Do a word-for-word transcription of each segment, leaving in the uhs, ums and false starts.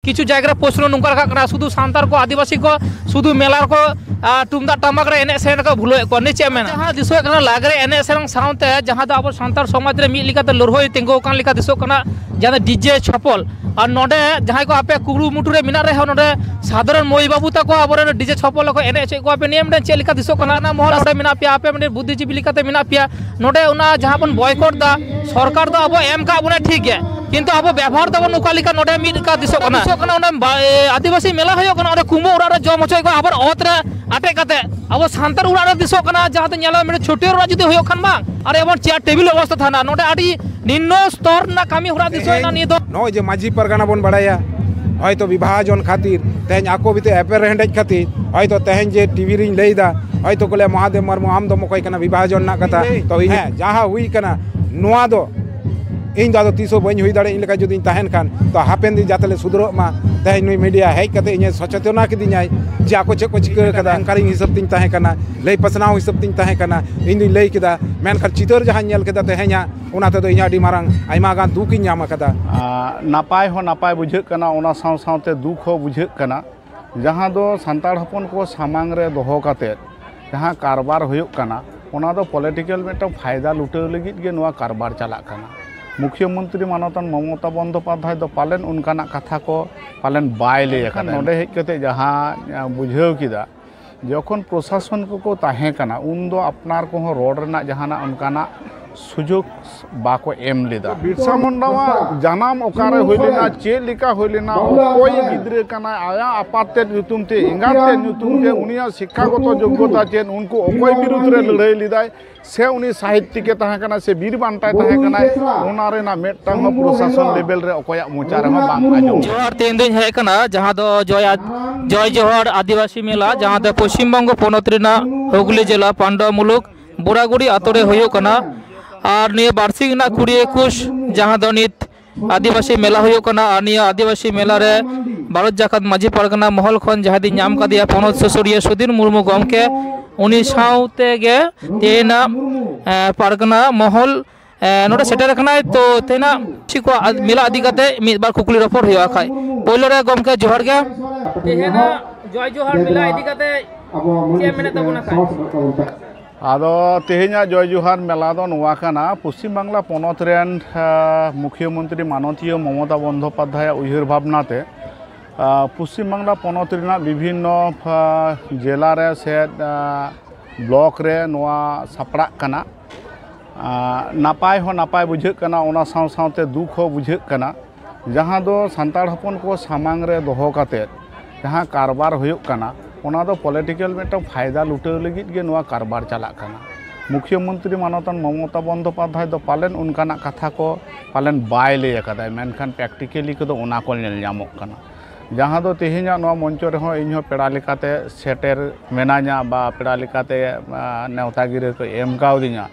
ᱠᱤᱪᱷᱩ ᱡᱟᱭᱜᱟ ᱨᱮ ᱯᱨᱚᱥᱱᱚ ᱱᱚᱝᱠᱟ ᱨᱟᱠᱟᱵ ᱠᱟᱱᱟ, ᱥᱩᱫᱷᱩ ᱥᱟᱱᱛᱟᱲ ᱠᱚ, ᱟᱹᱫᱤᱵᱟᱹᱥᱤ ᱠᱚ ᱥᱩᱫᱷᱩ ᱢᱮᱞᱟ ᱨᱮᱠᱚ, ᱟᱨ ᱛᱩᱢᱫᱟᱜ ᱴᱟᱢᱟᱠ ᱨᱮ ᱮᱱᱮᱡ ᱥᱮᱨᱮᱧ ᱨᱮᱠᱚ ᱵᱷᱩᱞᱟᱹᱣᱮᱫ ᱠᱚᱣᱟ᱾ ᱱᱤᱭᱟᱹ ᱪᱮᱫ ᱮᱢ ᱢᱮᱱᱟ? ᱡᱟᱦᱟᱸ ᱫᱤᱥᱟᱹᱜ ᱠᱟᱱᱟ, ᱞᱟᱜᱽᱲᱮ ᱮᱱᱮᱡ ᱥᱮᱨᱮᱧ ᱥᱟᱶᱛᱮ ᱡᱟᱦᱟᱸ ᱫᱚ ᱟᱵᱚ ᱥᱟᱱᱛᱟᱲ ᱥᱚᱢᱟᱡᱽ ᱨᱮ ᱢᱤᱫ ᱞᱮᱠᱟᱛᱮ ᱞᱟᱹᱲᱦᱟᱹᱭ ᱛᱤᱸᱜᱩ ᱟᱠᱟᱱ ᱞᱮᱠᱟ ᱫᱤᱥᱟᱹᱜ ᱠᱟᱱᱟ, ᱡᱟᱦᱟᱸ ᱫᱚ ᱰᱤᱡᱮ ᱪᱷᱚᱯᱚᱞ᱾ ᱟᱨ ᱱᱚᱰᱮ ᱡᱟᱦᱟᱸᱭ ᱠᱚ ᱟᱯᱮ ᱠᱩᱨᱩᱢᱩᱴᱩ ᱨᱮ ᱢᱮᱱᱟᱜ ᱨᱮᱦᱚᱸ, ᱱᱚᱰᱮ ᱥᱟᱫᱷᱟᱨᱚᱱ ᱢᱟᱹᱭ ᱵᱟᱹᱵᱩ ᱛᱟᱠᱚ ᱟᱵᱚᱨᱮᱱ ᱰᱤᱡᱮ ᱪᱷᱚᱯᱚᱞ ᱠᱚ ᱮᱱᱮᱡ ᱦᱚᱪᱚᱭᱮᱫ ᱠᱚᱣᱟ ᱯᱮ᱾ ᱱᱤᱭᱟᱹ ᱢᱤᱫᱴᱮᱱ ᱪᱮᱫ ᱞᱮᱠᱟ ᱫᱤᱥᱟᱹᱜ ᱠᱟᱱᱟ? ᱚᱱᱟ ᱢᱚᱦᱚᱞ ᱱᱚᱰᱮ ᱢᱮᱱᱟᱜ ᱯᱮᱭᱟ, ᱟᱯᱮ ᱢᱤᱫᱴᱮᱱ ᱵᱩᱫᱽᱫᱷᱤᱡᱤᱵᱤ ᱞᱮᱠᱟᱛᱮ ᱢᱮᱱᱟᱜ ᱯᱮᱭᱟ, ᱱᱚᱰᱮ ᱚᱱᱟ ᱡᱟᱦᱟᱸ ᱵᱚᱱ ᱵᱚᱭᱠᱚᱴ ᱫᱟ, ᱥᱚᱨᱠᱟᱨ ᱫᱚ ᱟᱵᱚ ᱮᱢ ᱠᱟᱜ ᱵᱚᱱᱟ ᱴᱷᱤᱠ ᱜᱮ, ᱠᱤᱱᱛᱩ ᱟᱵᱚ ᱵᱮᱵᱚᱦᱟᱨ ᱫᱟᱵᱚᱱ ᱚᱠᱟ ᱞᱮᱠᱟ, ᱱᱚᱰᱮ ᱢᱤᱫ ᱞᱮᱠᱟ ᱫᱤᱥᱚᱜ ᱠᱟᱱᱟ᱾ ᱫᱤᱥᱚᱜ ᱠᱟᱱᱟ ᱚᱱᱟ ᱵᱟ-, ᱮ, ᱟᱹᱫᱤᱵᱟᱹᱥᱤ ᱢᱮᱞᱟ ᱦᱩᱭᱩᱜ ᱠᱟᱱᱟ, ᱚᱸᱰᱮ ᱠᱩᱢᱵᱟᱹ ᱚᱲᱟᱜ ᱨᱮ ᱡᱚᱢ ᱦᱚᱪᱚᱭᱮᱫ ᱠᱚᱣᱟ ᱟᱵᱚᱨ ᱚᱛ ᱨᱮ ᱟᱴᱮᱫ ᱠᱟᱛᱮ᱾ ᱟᱵᱚ ᱥᱟᱱᱛᱟᱲ ᱚᱲᱟᱜ ᱨᱮ ᱫᱤᱥᱚᱜ ᱠᱟᱱᱟ, ᱡᱟᱦᱟᱸ ᱫᱚ ᱧᱮᱞᱚᱜ ᱢᱤᱫᱴᱮᱱ ᱪᱷᱟᱹᱴᱭᱟᱹᱨ ᱚᱲᱟᱜ ᱡᱩᱫᱤ ᱦᱩᱭᱩᱜ ᱠᱷᱟᱱ ᱵᱟᱝ, ᱟᱨ ᱮᱢᱚᱱ ᱪᱮᱭᱟᱨ ᱴᱮᱵᱤᱞ ᱚᱵᱚᱥᱛᱟ ᱛᱟᱦᱮᱱᱟ, ᱱᱚᱰᱮ ᱟᱹᱰᱤ ᱱᱤᱢᱱᱚ ᱥᱛᱚᱨ ᱨᱮᱱᱟᱜ ᱠᱟᱹᱢᱤ ᱦᱚᱨᱟ ᱫᱤᱥᱟᱹᱭᱮᱱᱟ ᱱᱤᱭᱟᱹ ᱫᱚ᱾ ᱱᱚᱜᱼᱚᱭ ᱡᱮ ᱢᱟᱹᱡᱷᱤ ᱯᱟᱨᱜᱟᱱᱟ ᱵᱚᱱ ᱵᱟᱲᱟᱭᱟ, ᱦᱚᱭᱛᱚ ᱵᱤᱵᱷᱟᱡᱚᱱ ᱠᱷᱟᱹᱛᱤᱨ, ᱛᱮᱦᱮᱧ ᱟᱠᱚ ᱵᱷᱤᱛᱤᱨ ᱮᱯᱮᱨ ᱦᱮᱸᱰᱮᱡ ᱠᱷᱟᱹᱛᱤᱨ, ᱦᱚᱭᱛᱚ ᱛᱮᱦᱮᱧ ᱡᱮ ᱴᱤᱵᱷᱤ ᱨᱤᱧ ᱞᱟᱹᱭ ᱮᱫᱟ, ᱦᱚᱭᱛᱚ ᱠᱚ ᱞᱟᱹᱭᱟ, "ᱢᱚᱦᱟᱫᱮᱵ ᱢᱩᱨᱢᱩ, ᱟᱢ ᱫᱚᱢ ᱚᱠᱚᱭ ᱠᱟᱱᱟ ᱵᱤᱵᱷᱟᱡᱚᱱ ᱨᱮᱱᱟᱜ ᱠᱟᱛᱷᱟ?" ᱛᱚ ᱤᱧ, ᱦᱮᱸ, ᱡᱟᱦᱟᱸ ᱦᱩᱭ ᱠᱟᱱᱟ, ᱱᱚᱣᱟ ᱫᱚ ᱤᱧ ᱫᱚ ᱟᱫᱚ ᱛᱤᱥ ᱦᱚᱸ ᱵᱟᱹᱧ ᱦᱩᱭ ᱫᱟᱲᱮᱭᱟᱜ ᱤᱧ ᱞᱮᱠᱟ ᱡᱩᱫᱤᱧ ᱛᱟᱦᱮᱱ ᱠᱷᱟᱱ, ᱛᱚ ᱦᱟᱯᱮᱱ ᱫᱤᱱ ᱡᱟᱛᱮ ᱞᱮ ᱥᱩᱫᱷᱟᱹᱨᱚᱜ ᱢᱟ᱾ ᱛᱮᱦᱮᱧ ᱱᱩᱭ ᱢᱤᱰᱤᱭᱟ ᱦᱮᱡ ᱠᱟᱛᱮ ᱤᱧᱮ ᱥᱚᱪᱮᱛᱚᱱᱟ ᱠᱤᱫᱤᱧᱟᱭ ᱡᱮ ᱟᱠᱚ ᱪᱮᱫ ᱠᱚ ᱪᱤᱠᱟᱹ ᱠᱟᱫᱟ᱾ ᱮᱝᱠᱟᱨᱤᱝ ᱦᱤᱥᱟᱹᱵ ᱛᱤᱧ ᱛᱟᱦᱮᱸ ᱠᱟᱱᱟ, ᱞᱟᱹᱭ ᱯᱟᱥᱱᱟᱣ ᱦᱤᱥᱟᱹᱵ ᱛᱤᱧ ᱛᱟᱦᱮᱸ ᱠᱟᱱᱟ, ᱤᱧ ᱫᱩᱧ ᱞᱟᱹᱭ ᱠᱮᱫᱟ, ᱢᱮᱱᱠᱷᱟᱱ ᱪᱤᱛᱟᱹᱨ ᱡᱟᱦᱟᱸᱧ ᱧᱮᱞ ᱠᱮᱫᱟ ᱛᱮᱦᱮᱧᱟᱜ, ᱚᱱᱟ ᱛᱮᱫᱚ ᱤᱧ ᱟᱹᱰᱤ ᱢᱟᱨᱟᱝ ᱟᱭᱢᱟ ᱜᱟᱱ ᱫᱩᱠ ᱤᱧ ᱧᱟᱢ ᱟᱠᱟᱫᱟ᱾ ᱟᱨ ᱱᱟᱯᱟᱭ ᱦᱚᱸ ᱱᱟᱯᱟᱭ ᱵᱩᱡᱷᱟᱹᱜ ᱠᱟᱱᱟ, ᱚᱱᱟ ᱥᱟᱶ ᱥᱟᱶᱛᱮ ᱫᱩᱠ ᱦᱚᱸ ᱵᱩᱡᱷᱟᱹᱜ ᱠᱟᱱᱟ, ᱡᱟᱦᱟᱸ ᱫᱚ ᱥᱟᱱᱛᱟᱲ ᱦᱚᱯᱚᱱ ᱠᱚ ᱥᱟᱢᱟᱝ ᱨᱮ ᱫᱚᱦᱚ ᱠᱟᱛᱮ ᱡᱟᱦᱟᱸ ᱠᱟᱨᱵᱟᱨ ᱦᱩᱭᱩᱜ ᱠᱟᱱᱟ, ᱚᱱᱟ ᱫᱚ ᱯᱚᱞᱤᱴᱤᱠᱮᱞ ᱢᱤᱫᱴᱟᱝ ᱯᱷᱟᱭᱫᱟ ᱞᱩᱴᱟᱹᱣ ᱞᱟᱹᱜᱤᱫ ᱜᱮ ᱱᱚᱣᱟ ᱠᱟᱨᱵᱟᱨ ᱪᱟᱞᱟᱜ ᱠᱟᱱᱟ᱾ ᱢᱩᱠᱷᱭᱚ ᱢᱚᱱᱛᱨᱤ ᱢᱟᱱᱚᱛᱟᱱ ᱢᱚᱢᱚᱛᱟ ᱵᱚᱱᱫᱳᱯᱟᱫᱽᱫᱷᱟᱭ ᱫᱚ ᱯᱟᱞᱮᱱ ᱚᱱᱠᱟᱱᱟᱜ ᱠᱟᱛᱷᱟ ᱠᱚ ᱯᱟᱞᱮᱱ ᱵᱟᱭ ᱞᱟᱹᱭ ᱟᱠᱟᱫᱟ᱾ ᱱᱚᱰᱮ ᱦᱮᱡ ᱠᱟᱛᱮ ᱡᱟᱦᱟᱸ ᱵᱩᱡᱷᱟᱹᱣ ᱠᱮᱫᱟ, ᱡᱚᱠᱷᱚᱱ ᱯᱨᱚᱥᱟᱥᱚᱱ ᱠᱚᱠᱚ ᱛᱟᱦᱮᱸ ᱠᱟᱱᱟ, ᱩᱱ ᱫᱚ ᱟᱯᱱᱟᱨ ᱠᱚᱦᱚᱸ ᱨᱚᱲ ᱨᱮᱱᱟᱜ ᱡᱟᱦᱟᱱᱟᱜ ᱚᱱᱠᱟᱱᱟᱜ ᱥᱩᱡᱳᱜᱽ ᱵᱟᱠᱚ ᱮᱢ ᱞᱮᱫᱟ᱾ ᱵᱤᱨᱥᱟ ᱢᱩᱱᱰᱟᱣᱟᱜ ᱡᱟᱱᱟᱢ ᱚᱠᱟᱨᱮ ᱦᱩᱭ ᱞᱮᱱᱟ, ᱪᱮᱫ ᱞᱮᱠᱟ ᱦᱩᱭ ᱞᱮᱱᱟ, ᱚᱠᱚᱭ ᱜᱤᱫᱽᱨᱟᱹ ᱠᱟᱱᱟᱭ, ᱟᱭᱟᱜ ᱟᱯᱟᱛ ᱛᱮᱫ ᱧᱩᱛᱩᱢ ᱛᱮ, ᱮᱸᱜᱟᱛ ᱛᱮᱫ ᱧᱩᱛᱩᱢ ᱛᱮ, ᱩᱱᱤᱭᱟᱜ ᱥᱤᱠᱠᱷᱟᱜᱚᱛᱚ ᱡᱳᱜᱽᱜᱚᱛᱟ ᱪᱮᱫ, ᱩᱱᱠᱩ ᱚᱠᱚᱭ ᱵᱤᱨᱩᱫᱽ ᱨᱮ ᱞᱟᱹᱲᱦᱟᱹᱭ ᱞᱮᱫᱟᱭ, ᱥᱮ ᱩᱱᱤ ᱥᱟᱦᱤᱛᱛᱤᱠᱮ ᱛᱟᱦᱮᱸ ᱠᱟᱱᱟ ᱥᱮ ᱵᱤᱨ ᱵᱟᱱᱴᱟᱭ ᱛᱟᱦᱮᱸ ᱠᱟᱱᱟᱭ, ᱚᱱᱟ ᱨᱮᱱᱟᱜ ᱢᱤᱫᱴᱟᱝ ᱦᱚᱸ ᱯᱨᱚᱥᱟᱥᱚᱱ ᱞᱮᱵᱮᱞ ᱨᱮ ᱚᱠᱚᱭᱟᱜ ᱢᱚᱪᱟ ᱨᱮᱦᱚᱸ ᱵᱟᱝ ᱟᱸᱡᱚᱢ᱾ ᱡᱚᱦᱟᱨ, ᱛᱮᱦᱮᱧ ᱫᱚᱧ ᱦᱮᱡ ᱟᱠᱟᱱᱟ ᱡᱟᱦᱟᱸ ᱫᱚ ᱡᱚᱭ ᱟᱫ-, ᱡᱚᱭ ᱡᱚᱦᱟᱨ ᱟᱹᱫᱤᱵᱟᱹᱥᱤ ᱢᱮᱞᱟ, ᱡᱟᱦᱟᱸ ᱫᱚ ᱯᱚᱥᱪᱤᱢ ᱵᱚᱝᱜᱚ ᱯᱚᱱᱚᱛ ᱨᱮᱱᱟᱜ ᱦᱩᱜᱽᱞᱤ ᱡᱮᱞᱟ ᱯᱟᱱᱰᱟ ᱢᱩᱞᱩᱠ ᱵᱳᱨᱟᱜᱩᱲᱤ ᱟᱛᱳ ᱨᱮ ᱦᱩᱭᱩᱜ ᱠᱟᱱᱟ᱾ ᱟᱨ ᱱᱤᱭᱟᱹ ᱵᱟᱨᱥᱤᱧ ᱨᱮᱱᱟᱜ ᱠᱩᱲᱤ ᱮᱠᱩᱥ, ᱡᱟᱦᱟᱸ ᱫᱚ ᱱᱤᱛ ᱟᱹᱫᱤᱵᱟᱹᱥᱤ ᱢᱮᱞᱟ ᱦᱩᱭᱩᱜ ᱠᱟᱱᱟ᱾ ᱟᱨ ᱱᱤᱭᱟᱹ ᱟᱹᱫᱤᱵᱟᱹᱥᱤ ᱢᱮᱞᱟ ᱨᱮ ᱵᱷᱟᱨᱚᱛ ᱡᱟᱠᱟᱛ ᱢᱟᱹᱡᱷᱤ ᱯᱟᱨᱜᱟᱱᱟ ᱢᱚᱦᱚᱞ ᱠᱷᱚᱱ ᱡᱟᱦᱟᱸ ᱫᱚᱧ ᱧᱟᱢ ᱠᱟᱫᱮᱭᱟ ᱯᱚᱱᱚᱛ ᱥᱩᱥᱟᱹᱨᱤᱭᱟᱹ ᱥᱩᱫᱷᱤᱨ ᱢᱩᱨᱢᱩ ᱜᱚᱢᱠᱮ, ᱩᱱᱤ ᱥᱟᱶᱛᱮ ᱜᱮ ᱛᱮᱦᱮᱧᱟᱜ, ᱮ, ᱯᱟᱨᱜᱟᱱᱟ ᱢᱚᱦᱚᱞ ᱮ, ᱱᱚᱰᱮ ᱥᱮᱴᱮᱨ ᱟᱠᱟᱱᱟᱭ, ᱛᱚ ᱛᱮᱦᱮᱧᱟᱜ ᱪᱮᱫ ᱠᱚ ᱟᱫ-, ᱢᱮᱞᱟ ᱤᱫᱤ ᱠᱟᱛᱮ ᱢᱤᱫ ᱵᱟᱨ ᱠᱩᱠᱞᱤ ᱨᱚᱯᱚᱲ ᱦᱩᱭᱩᱜᱼᱟ ᱠᱷᱟᱡ᱾ ᱯᱳᱭᱞᱳ ᱨᱮ ᱜᱚᱢᱠᱮ ᱡᱚᱦᱟᱨ ᱜᱮ᱾ ᱛᱮᱦᱮᱧᱟᱜ ᱡᱚᱭ ᱡᱚᱦᱟᱨ ᱢᱮᱞᱟ ᱤᱫᱤ ᱠᱟᱛᱮ ᱪᱮᱫ ᱮᱢ ᱢᱮᱱᱮᱫ ᱛᱟᱵᱚᱱᱟ ᱠᱷᱟᱡ? ᱟᱫᱚ ᱛᱮᱦᱮᱧᱟᱜ ᱡᱚᱭ ᱡᱚᱦᱟᱨ ᱢᱮᱞᱟ ᱫᱚ ᱱᱚᱣᱟ ᱠᱟᱱᱟ, ᱯᱚᱥᱪᱤᱢ ᱵᱟᱝᱞᱟ ᱯᱚᱱᱚᱛ ᱨᱮᱱ, ᱟ, ᱢᱩᱠᱷᱭᱟᱹ ᱢᱚᱱᱛᱨᱤ ᱢᱟᱱᱚᱛᱤᱭᱟᱹ ᱢᱚᱢᱚᱛᱟ ᱵᱚᱱᱫᱚᱯᱟᱫᱽᱫᱷᱟᱭᱟᱜ ᱩᱭᱦᱟᱹᱨ ᱵᱷᱟᱵᱽᱱᱟ ᱛᱮ, ᱟ, ᱯᱚᱥᱪᱤᱢ ᱵᱟᱝᱞᱟ ᱯᱚᱱᱚᱛ ᱨᱮᱱᱟᱜ ᱵᱤᱵᱷᱤᱱᱱᱚ, ᱟ, ᱡᱮᱞᱟ ᱨᱮ ᱥᱮ, ᱟ, ᱵᱞᱚᱠ ᱨᱮ ᱱᱚᱣᱟ ᱥᱟᱯᱲᱟᱜ ᱠᱟᱱᱟ᱾ ᱟ, ᱱᱟᱯᱟᱭ ᱦᱚᱸ ᱱᱟᱯᱟᱭ ᱵᱩᱡᱷᱟᱹᱜ ᱠᱟᱱᱟ, ᱚᱱᱟ ᱥᱟᱶ ᱥᱟᱶᱛᱮ ᱫᱩᱠ ᱦᱚᱸ ᱵᱩᱡᱷᱟᱹᱜ ᱠᱟᱱᱟ᱾ ᱡᱟᱦᱟᱸ ᱫᱚ ᱥᱟᱱᱛᱟᱲ ᱦᱚᱯᱚᱱ ᱠᱚ ᱥᱟᱢᱟᱝ ᱨᱮ ᱫᱚᱦᱚ ᱠᱟᱛᱮᱫ ᱡᱟᱦᱟᱸ ᱠᱟᱨᱵᱟᱨ ᱦᱩᱭᱩᱜ ᱠᱟᱱᱟ, ᱚᱱᱟ ᱫᱚ ᱯᱚᱞᱤᱴᱤᱠᱮᱞ ᱢᱤᱫᱴᱟᱝ ᱯᱷᱟᱭᱫᱟ ᱞᱩᱴᱟᱹᱣ ᱞᱟᱹᱜᱤᱫ ᱜᱮ ᱱᱚᱣᱟ ᱠᱟᱨᱵᱟᱨ ᱪᱟᱞᱟᱜ ᱠᱟᱱᱟ᱾ ᱢᱩᱠᱷᱭᱟᱹ ᱢᱚᱱᱛᱨᱤ ᱢᱟᱱᱚᱛᱟᱱ ᱢᱚᱢᱚᱛᱟ ᱵᱚᱱᱫᱚᱯᱟᱫᱽᱫᱷᱟᱭ ᱫᱚ ᱯᱟᱞᱮᱱ ᱚᱱᱠᱟᱱᱟᱜ ᱠᱟᱛᱷᱟ ᱠᱚ ᱯᱟᱞᱮᱱ ᱵᱟᱭ ᱞᱟᱹᱭ ᱟᱠᱟᱫᱟᱭ, ᱢᱮᱱᱠᱷᱟᱱ ᱯᱨᱮᱠᱴᱤᱠᱮᱞᱤ ᱠᱚᱫᱚ ᱚᱱᱟ ᱠᱚ ᱧᱮᱞ ᱧᱟᱢᱚᱜ ᱠᱟᱱᱟ᱾ ᱡᱟᱦᱟᱸ ᱫᱚ ᱛᱮᱦᱮᱧᱟᱜ ᱱᱚᱣᱟ ᱢᱚᱧᱪᱚ ᱨᱮᱦᱚᱸ ᱤᱧᱦᱚᱸ ᱯᱮᱲᱟ ᱞᱮᱠᱟᱛᱮ ᱥᱮᱴᱮᱨ ᱢᱮᱱᱟᱹᱧᱟ ᱵᱟ ᱯᱮᱲᱟ ᱞᱮᱠᱟᱛᱮ, ᱟ, ᱱᱮᱣᱛᱟ ᱜᱤᱨᱟᱹ ᱠᱚ ᱮᱢ ᱠᱟᱣᱫᱤᱧᱟ᱾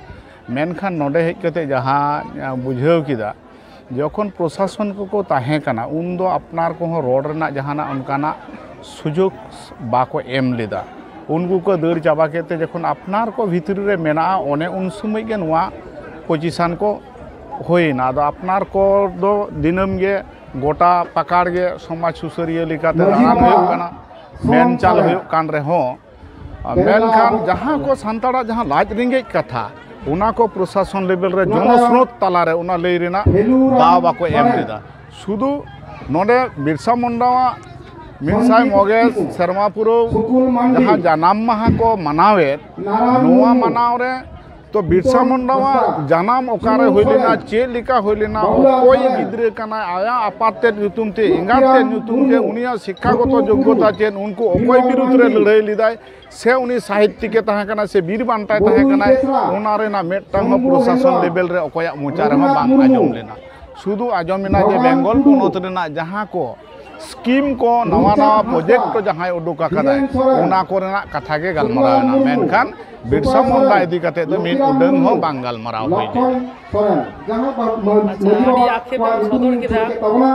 ᱢᱮᱱᱠᱷᱟᱱ ᱱᱚᱰᱮ ᱦᱮᱡ ᱠᱟᱛᱮ ᱡᱟᱦᱟᱸ, ᱟ, ᱵᱩᱡᱷᱟᱹᱣ ᱠᱮᱫᱟ, ᱡᱚᱠᱷᱚᱱ ᱯᱨᱚᱥᱟᱥᱚᱱ ᱠᱚᱠᱚ ᱛᱟᱦᱮᱸ ᱠᱟᱱᱟ, ᱩᱱᱫᱚ ᱟᱯᱱᱟᱨ ᱠᱚᱦᱚᱸ ᱨᱚᱲ ᱨᱮᱱᱟᱜ ᱡᱟᱦᱟᱱᱟᱜ ᱚᱱᱠᱟᱱᱟᱜ ᱥᱩᱡᱳᱜᱽ ᱵᱟᱠᱚ ᱮᱢ ᱞᱮᱫᱟ᱾ ᱩᱱᱠᱩ ᱠᱚ ᱫᱟᱹᱲ ᱪᱟᱵᱟ ᱠᱮᱫ ᱛᱮ ᱡᱚᱠᱷᱚᱱ ᱟᱯᱱᱟᱨ ᱠᱚ ᱵᱷᱤᱛᱨᱤ ᱨᱮ ᱢᱮᱱᱟᱜᱼᱟ, ᱚᱱᱮ ᱩᱱ ᱥᱚᱢᱚᱭ ᱜᱮ ᱱᱚᱣᱟ ᱯᱚᱡᱤᱥᱚᱱ ᱠᱚ ᱦᱩᱭᱱᱟ᱾ ᱟᱫᱚ ᱟᱯᱱᱟᱨ ᱠᱚ ᱫᱚ ᱫᱤᱱᱟᱹᱢ ᱜᱮ ᱜᱚᱴᱟ ᱯᱟᱠᱟᱲ ᱜᱮ ᱥᱚᱢᱟᱡᱽ ᱥᱩᱥᱟᱹᱨᱤᱭᱟᱹ ᱞᱮᱠᱟᱛᱮ ᱫᱟᱬᱟᱱ ᱦᱩᱭᱩᱜ ᱠᱟᱱᱟ, ᱢᱮᱱ ᱪᱟᱞ ᱦᱩᱭᱩᱜ ᱠᱟᱱ ᱨᱮᱦᱚᱸ, ᱢᱮᱱᱠᱷᱟᱱ ᱡᱟᱦᱟᱸ ᱠᱚ ᱥᱟᱱᱛᱟᱲᱟᱜ ᱡᱟᱦᱟᱸ ᱞᱟᱡ ᱨᱮᱸᱜᱮᱡ ᱠᱟᱛᱷᱟ, ᱚᱱᱟ ᱠᱚ ᱯᱨᱚᱥᱟᱥᱚᱱ ᱞᱮᱵᱮᱞ ᱨᱮ ᱡᱚᱱᱚᱥᱨᱳᱛ ᱛᱟᱞᱟᱨᱮ ᱚᱱᱟ ᱞᱟᱹᱭ ᱨᱮᱱᱟᱜ ᱫᱟᱣ ᱵᱟᱠᱚ ᱮᱢ ᱞᱮᱫᱟ᱾ ᱥᱩᱫᱷᱩ ᱱᱚᱰᱮ ᱵᱤᱨᱥᱟ ᱢᱩᱱᱰᱟᱣᱟᱜ ᱢᱤᱫ ᱥᱟᱭ ᱢᱚᱬᱮ ᱥᱮᱨᱢᱟ ᱯᱩᱨᱟᱹᱣ ᱡᱟᱦᱟᱸ ᱡᱟᱱᱟᱢ ᱢᱟᱦᱟ ᱠᱚ ᱢᱟᱱᱟᱣᱮᱫ, ᱱᱚᱣᱟ ᱢᱟᱱᱟᱣ ᱨᱮ ᱛᱚ ᱵᱤᱨᱥᱟ ᱢᱩᱱᱰᱟᱣᱟᱜ ᱡᱟᱱᱟᱢ ᱚᱠᱟᱨᱮ ᱦᱩᱭ ᱞᱮᱱᱟ, ᱪᱮᱫ ᱞᱮᱠᱟ ᱦᱩᱭ ᱞᱮᱱᱟ, ᱚᱠᱚᱭ ᱜᱤᱫᱽᱨᱟᱹ ᱠᱟᱱᱟᱭ, ᱟᱭᱟᱜ ᱟᱯᱟᱛ ᱛᱮᱫ ᱧᱩᱛᱩᱢ ᱛᱮ, ᱮᱸᱜᱟᱛ ᱛᱮᱫ ᱧᱩᱛᱩᱢ ᱛᱮ, ᱩᱱᱤᱭᱟᱜ ᱥᱤᱠᱠᱷᱟᱜᱚᱛᱚ ᱡᱳᱜᱽᱜᱚᱛᱟ ᱪᱮᱫ, ᱩᱱᱠᱩ ᱚᱠᱚᱭ ᱵᱤᱨᱩᱫᱽ ᱨᱮ ᱞᱟᱹᱲᱦᱟᱹᱭ ᱞᱮᱫᱟᱭ, ᱥᱮ ᱩᱱᱤ ᱥᱟᱦᱤᱛᱛᱤᱠᱮ ᱛᱟᱦᱮᱸ ᱠᱟᱱᱟᱭ ᱥᱮ ᱵᱤᱨ ᱵᱟᱱᱴᱟᱭ ᱛᱟᱦᱮᱸ ᱠᱟᱱᱟᱭ, ᱚᱱᱟ ᱨᱮᱱᱟᱜ ᱢᱤᱫᱴᱟᱝ ᱦᱚᱸ ᱯᱨᱚᱥᱟᱥᱚᱱ ᱞᱮᱵᱮᱞ ᱨᱮ ᱚᱠᱚᱭᱟᱜ ᱢᱚᱪᱟ ᱨᱮᱦᱚᱸ ᱵᱟᱝ ᱟᱸᱡᱚᱢ ᱞᱮᱱᱟ᱾ ᱥᱩᱫᱷᱩ ᱟᱸᱡᱚᱢ ᱮᱱᱟ ᱡᱮ ᱵᱮᱝᱜᱚᱞ ᱯᱚᱱᱚᱛ ᱨᱮᱱᱟᱜ ᱡᱟᱦᱟᱸ ᱠᱚ ᱥᱠᱤᱢ ᱠᱚ, ᱱᱟᱣᱟ ᱱᱟᱣᱟ ᱯᱨᱚᱡᱮᱠᱴ ᱠᱚ ᱡᱟᱦᱟᱸᱭ ᱩᱰᱩᱠ ᱟᱠᱟᱫᱟᱭ, ᱚᱱᱟ ᱠᱚᱨᱮᱱᱟᱜ ᱠᱟᱛᱷᱟ ᱜᱮ ᱜᱟᱞᱢᱟᱨᱟᱣ ᱮᱱᱟ, ᱢᱮᱱᱠᱷᱟᱱ ᱵᱤᱨᱥᱟ ᱢᱩᱱᱰᱟ ᱤᱫᱤ ᱠᱟᱛᱮ ᱫᱚ ᱢᱤᱫ ᱩᱰᱟᱹᱝ ᱦᱚᱸ ᱵᱟᱝ ᱜᱟᱞᱢᱟᱨᱟᱣ ᱦᱩᱭ ᱞᱮᱱᱟ᱾ ᱟᱪᱪᱷᱟ, ᱟᱹᱰᱤ ᱟᱠᱷᱮᱯ ᱮᱢ ᱥᱚᱫᱚᱨ ᱠᱮᱫᱟ᱾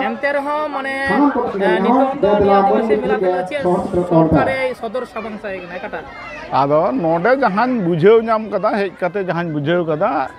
ᱮᱱᱛᱮ ᱨᱮᱦᱚᱸ, ᱢᱟᱱᱮ, ᱮ, ᱱᱤᱛᱚᱜ ᱫᱚ ᱱᱤᱭᱟᱹ ᱟᱹᱫᱤᱵᱟᱹᱥᱤ ᱢᱮᱞᱟ ᱛᱮᱫᱚ ᱪᱮᱫ ᱥᱚᱨᱠᱟᱨᱮ ᱥᱚᱫᱚᱨ ᱥᱟᱢᱟᱝ ᱥᱟᱭ ᱠᱟᱱᱟ, ᱚᱠᱟᱴᱟᱜ? ᱟᱫᱚ ᱱᱚᱰᱮ ᱡᱟᱦᱟᱸᱧ ᱵᱩᱡᱷᱟᱹᱣ ᱧᱟᱢ ᱠᱟᱫᱟ, ᱦᱮᱡ ᱠᱟᱛᱮ ᱡᱟᱦᱟᱸᱧ ᱵᱩᱡᱷᱟᱹᱣ ᱠᱟᱫᱟ,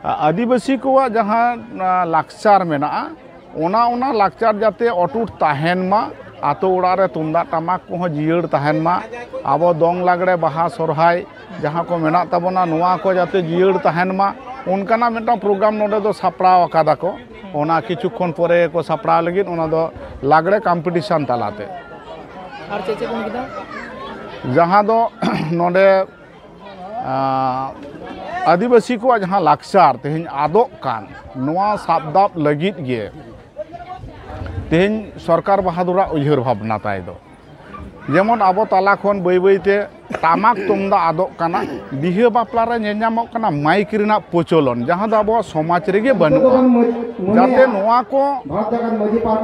ᱟᱹᱫᱤᱵᱟᱹᱥᱤ ᱠᱚᱣᱟᱜ ᱡᱟᱦᱟᱸ, ᱟ, ᱞᱟᱠᱪᱟᱨ ᱢᱮᱱᱟᱜᱼᱟ, ᱚᱱᱟ, ᱚᱱᱟ ᱞᱟᱠᱪᱟᱨ ᱡᱟᱛᱮ ᱚᱴᱩᱴ ᱛᱟᱦᱮᱱ ᱢᱟ, ᱟᱛᱳ ᱚᱲᱟᱜ ᱨᱮ ᱛᱩᱢᱫᱟᱜ ᱴᱟᱢᱟᱠ ᱠᱚᱦᱚᱸ ᱡᱤᱭᱟᱹᱲ ᱛᱟᱦᱮᱱ ᱢᱟ, ᱟᱵᱚ ᱫᱚᱝ ᱞᱟᱜᱽᱲᱮ ᱵᱟᱦᱟ ᱥᱚᱨᱦᱟᱭ ᱡᱟᱦᱟᱸ ᱠᱚ ᱢᱮᱱᱟᱜ ᱛᱟᱵᱚᱱᱟ, ᱱᱚᱣᱟ ᱠᱚ ᱡᱟᱛᱮ ᱡᱤᱭᱟᱹᱲ ᱛᱟᱦᱮᱱ ᱢᱟ, ᱚᱱᱠᱟᱱᱟᱜ ᱢᱤᱫᱴᱟᱝ ᱯᱨᱳᱜᱨᱟᱢ ᱱᱚᱰᱮ ᱫᱚ ᱥᱟᱯᱲᱟᱣ ᱟᱠᱟᱫᱟ ᱠᱚ᱾ ᱚᱱᱟ ᱠᱤᱪᱷᱩ ᱠᱷᱚᱱ ᱯᱚᱨᱮ ᱠᱚ ᱥᱟᱯᱲᱟᱣ ᱞᱟᱹᱜᱤᱫ, ᱚᱱᱟ ᱫᱚ ᱞᱟᱜᱽᱲᱮ ᱠᱚᱢᱯᱤᱴᱤᱥᱚᱱ ᱛᱟᱞᱟᱛᱮ᱾ ᱟᱨ ᱪᱮᱫ ᱪᱮᱫ ᱠᱚ ᱢᱮᱱ ᱠᱮᱫᱟ? ᱡᱟᱦᱟᱸ ᱫᱚ ᱱᱚᱰᱮ ᱟᱸ, ᱟᱹᱫᱤᱵᱟᱹᱥᱤ ᱠᱚᱣᱟᱜ ᱡᱟᱦᱟᱸ ᱞᱟᱠᱪᱟᱨ ᱛᱮᱦᱮᱧ ᱟᱫᱚᱜ ᱠᱟᱱ, ᱱᱚᱣᱟ ᱥᱟᱵ ᱫᱟᱵ ᱞᱟᱹᱜᱤᱫ ᱜᱮ ᱛᱮᱦᱮᱧ ᱥᱚᱨᱠᱟᱨ ᱵᱟᱦᱟᱫᱩᱨᱟᱜ ᱩᱭᱦᱟᱹᱨ ᱵᱷᱟᱵᱽᱱᱟ ᱛᱟᱭ ᱫᱚ᱾ ᱡᱮᱢᱚᱱ ᱟᱵᱚ ᱛᱟᱞᱟ ᱠᱷᱚᱱ ᱵᱟᱹᱭ ᱵᱟᱹᱭ ᱛᱮ ᱴᱟᱢᱟᱠ ᱛᱩᱢᱫᱟᱜ ᱟᱫᱚᱜ ᱠᱟᱱᱟ, ᱵᱤᱦᱟᱹ ᱵᱟᱯᱞᱟ ᱨᱮ ᱧᱮᱞ ᱧᱟᱢᱚᱜ ᱠᱟᱱᱟ ᱢᱟᱭᱤᱠ ᱨᱮᱱᱟᱜ ᱯᱨᱚᱪᱚᱞᱚᱱ, ᱡᱟᱦᱟᱸ ᱫᱚ ᱟᱵᱚᱣᱟᱜ ᱥᱚᱢᱟᱡᱽ ᱨᱮᱜᱮ ᱵᱟᱹᱱᱩᱜᱼᱟ᱾ ᱡᱟᱛᱮ ᱱᱚᱣᱟ ᱠᱚ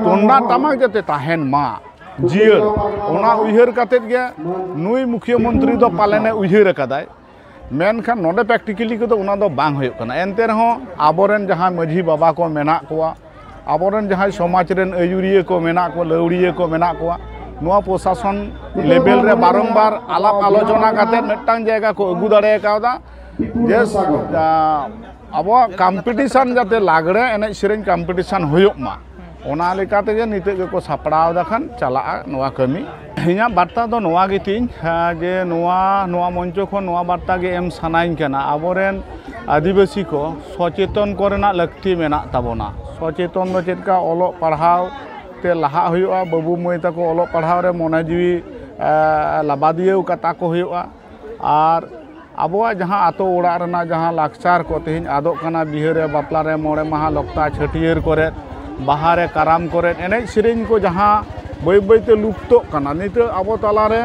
ᱛᱩᱢᱫᱟᱜ ᱴᱟᱢᱟᱠ ᱡᱟᱛᱮ ᱛᱟᱦᱮᱱ ᱢᱟ, ᱡᱤᱭᱟᱹᱲ, ᱚᱱᱟ ᱩᱭᱦᱟᱹᱨ ᱠᱟᱛᱮᱫ ᱜᱮ ᱱᱩᱭ ᱢᱩᱠᱷᱭᱟᱹ ᱢᱚᱱᱛᱨᱤ ᱫᱚ ᱯᱟᱞᱮᱱᱮ ᱩᱭᱦᱟᱹᱨ ᱟᱠᱟᱫᱟᱭ᱾ ᱢᱮᱱᱠᱷᱟᱱ ᱱᱚᱰᱮ practically ᱠᱚᱫᱚ ᱚᱱᱟ ᱫᱚ ᱵᱟᱝ ᱦᱩᱭᱩᱜ ᱠᱟᱱᱟ᱾ ᱮᱱᱛᱮ ᱨᱮᱦᱚᱸ ᱟᱵᱚᱨᱮᱱ ᱡᱟᱦᱟᱸ ᱢᱟᱹᱡᱷᱤ ᱵᱟᱵᱟ ᱠᱚ ᱢᱮᱱᱟᱜ ᱠᱚᱣᱟ, ᱟᱵᱚᱨᱮᱱ ᱡᱟᱦᱟᱸᱭ ᱥᱚᱢᱟᱡᱽ ᱨᱮᱱ ᱟᱹᱭᱩᱨᱤᱭᱟᱹ ᱠᱚ ᱢᱮᱱᱟᱜ ᱠᱚᱣᱟ, ᱞᱟᱹᱣᱲᱤᱭᱟᱹ ᱠᱚ ᱢᱮᱱᱟᱜ ᱠᱚᱣᱟ, ᱱᱚᱣᱟ ᱯᱨᱚᱥᱟᱥᱚᱱ ᱞᱮᱵᱮᱞ ᱨᱮ ᱵᱟᱨᱚᱢᱵᱟᱨ ᱟᱞᱟᱯ ᱟᱞᱳᱪᱚᱱᱟ ᱠᱟᱛᱮᱫ ᱢᱤᱫᱴᱟᱝ ᱡᱟᱭᱜᱟ ᱠᱚ ᱟᱹᱜᱩ ᱫᱟᱲᱮ ᱠᱟᱣᱫᱟ ᱡᱮ, ᱟ, ᱟᱵᱚᱣᱟᱜ ᱠᱚᱢᱯᱤᱴᱤᱥᱚᱱ ᱡᱟᱛᱮ ᱞᱟᱜᱽᱲᱮ ᱮᱱᱮᱡ ᱥᱮᱨᱮᱧ ᱠᱚᱢᱯᱤᱴᱤᱥᱚᱱ ᱦᱩᱭᱩᱜ ᱢᱟ, ᱚᱱᱟ ᱞᱮᱠᱟ ᱛᱮᱜᱮ ᱱᱤᱛᱚᱜ ᱜᱮᱠᱚ ᱥᱟᱯᱲᱟᱣ ᱮᱫᱟ ᱠᱷᱟᱱ ᱪᱟᱞᱟᱜᱼᱟ ᱱᱚᱣᱟ ᱠᱟᱹᱢᱤ᱾ ᱤᱧᱟᱹᱜ ᱵᱟᱨᱛᱟ ᱫᱚ ᱱᱚᱣᱟ ᱜᱮᱛᱤᱧ, ᱦᱮᱸ, ᱡᱮ ᱱᱚᱣᱟ, ᱱᱚᱣᱟ ᱢᱚᱧᱪᱚ ᱠᱷᱚᱱ ᱱᱚᱣᱟ ᱵᱟᱨᱛᱟ ᱜᱮ ᱮᱢ ᱥᱟᱱᱟᱧ ᱠᱟᱱᱟ, ᱟᱵᱚᱨᱮᱱ ᱟᱹᱫᱤᱵᱟᱹᱥᱤ ᱠᱚ ᱥᱚᱪᱮᱛᱚᱱ ᱠᱚᱨᱮᱱᱟᱜ ᱞᱟᱹᱠᱛᱤ ᱢᱮᱱᱟᱜ ᱛᱟᱵᱚᱱᱟ᱾ ᱥᱚᱪᱮᱛᱚᱱ ᱫᱚ ᱪᱮᱫ ᱞᱮᱠᱟ ᱚᱞᱚᱜ ᱯᱟᱲᱦᱟᱣ ᱛᱮ ᱞᱟᱦᱟᱜ ᱦᱩᱭᱩᱜᱼᱟ, ᱵᱟᱹᱵᱩ ᱢᱟᱹᱭ ᱛᱟᱠᱚ ᱚᱞᱚᱜ ᱯᱟᱲᱦᱟᱣ ᱨᱮ ᱢᱚᱱᱮ ᱡᱤᱣᱤ, ᱮ, ᱞᱟᱵᱟᱫᱤᱭᱟᱹᱣ ᱠᱟᱛᱟ ᱠᱚ ᱦᱩᱭᱩᱜᱼᱟ᱾ ᱟᱨ ᱟᱵᱚᱣᱟᱜ ᱡᱟᱦᱟᱸ ᱟᱛᱳ ᱚᱲᱟᱜ ᱨᱮᱱᱟᱜ ᱡᱟᱦᱟᱸ ᱞᱟᱠᱪᱟᱨ ᱠᱚ ᱛᱮᱦᱮᱧ ᱟᱫᱚᱜ ᱠᱟᱱᱟ, ᱵᱤᱦᱟᱹ ᱨᱮ, ᱵᱟᱯᱞᱟ ᱨᱮ, ᱢᱚᱬᱮ ᱢᱟᱦᱟ ᱞᱚᱠᱛᱟ, ᱪᱷᱟᱹᱴᱭᱟᱹᱨ ᱠᱚᱨᱮ, ᱵᱟᱦᱟ ᱨᱮ, ᱠᱟᱨᱟᱢ ᱠᱚᱨᱮ, ᱮᱱᱮᱡ ᱥᱮᱨᱮᱧ ᱠᱚ ᱡᱟᱦᱟᱸ ᱵᱟᱹᱭ ᱵᱟᱹᱭ ᱛᱮ ᱞᱩᱯᱛᱚᱜ ᱠᱟᱱᱟ, ᱱᱤᱛᱚᱜ ᱟᱵᱚ ᱛᱟᱞᱟ ᱨᱮ,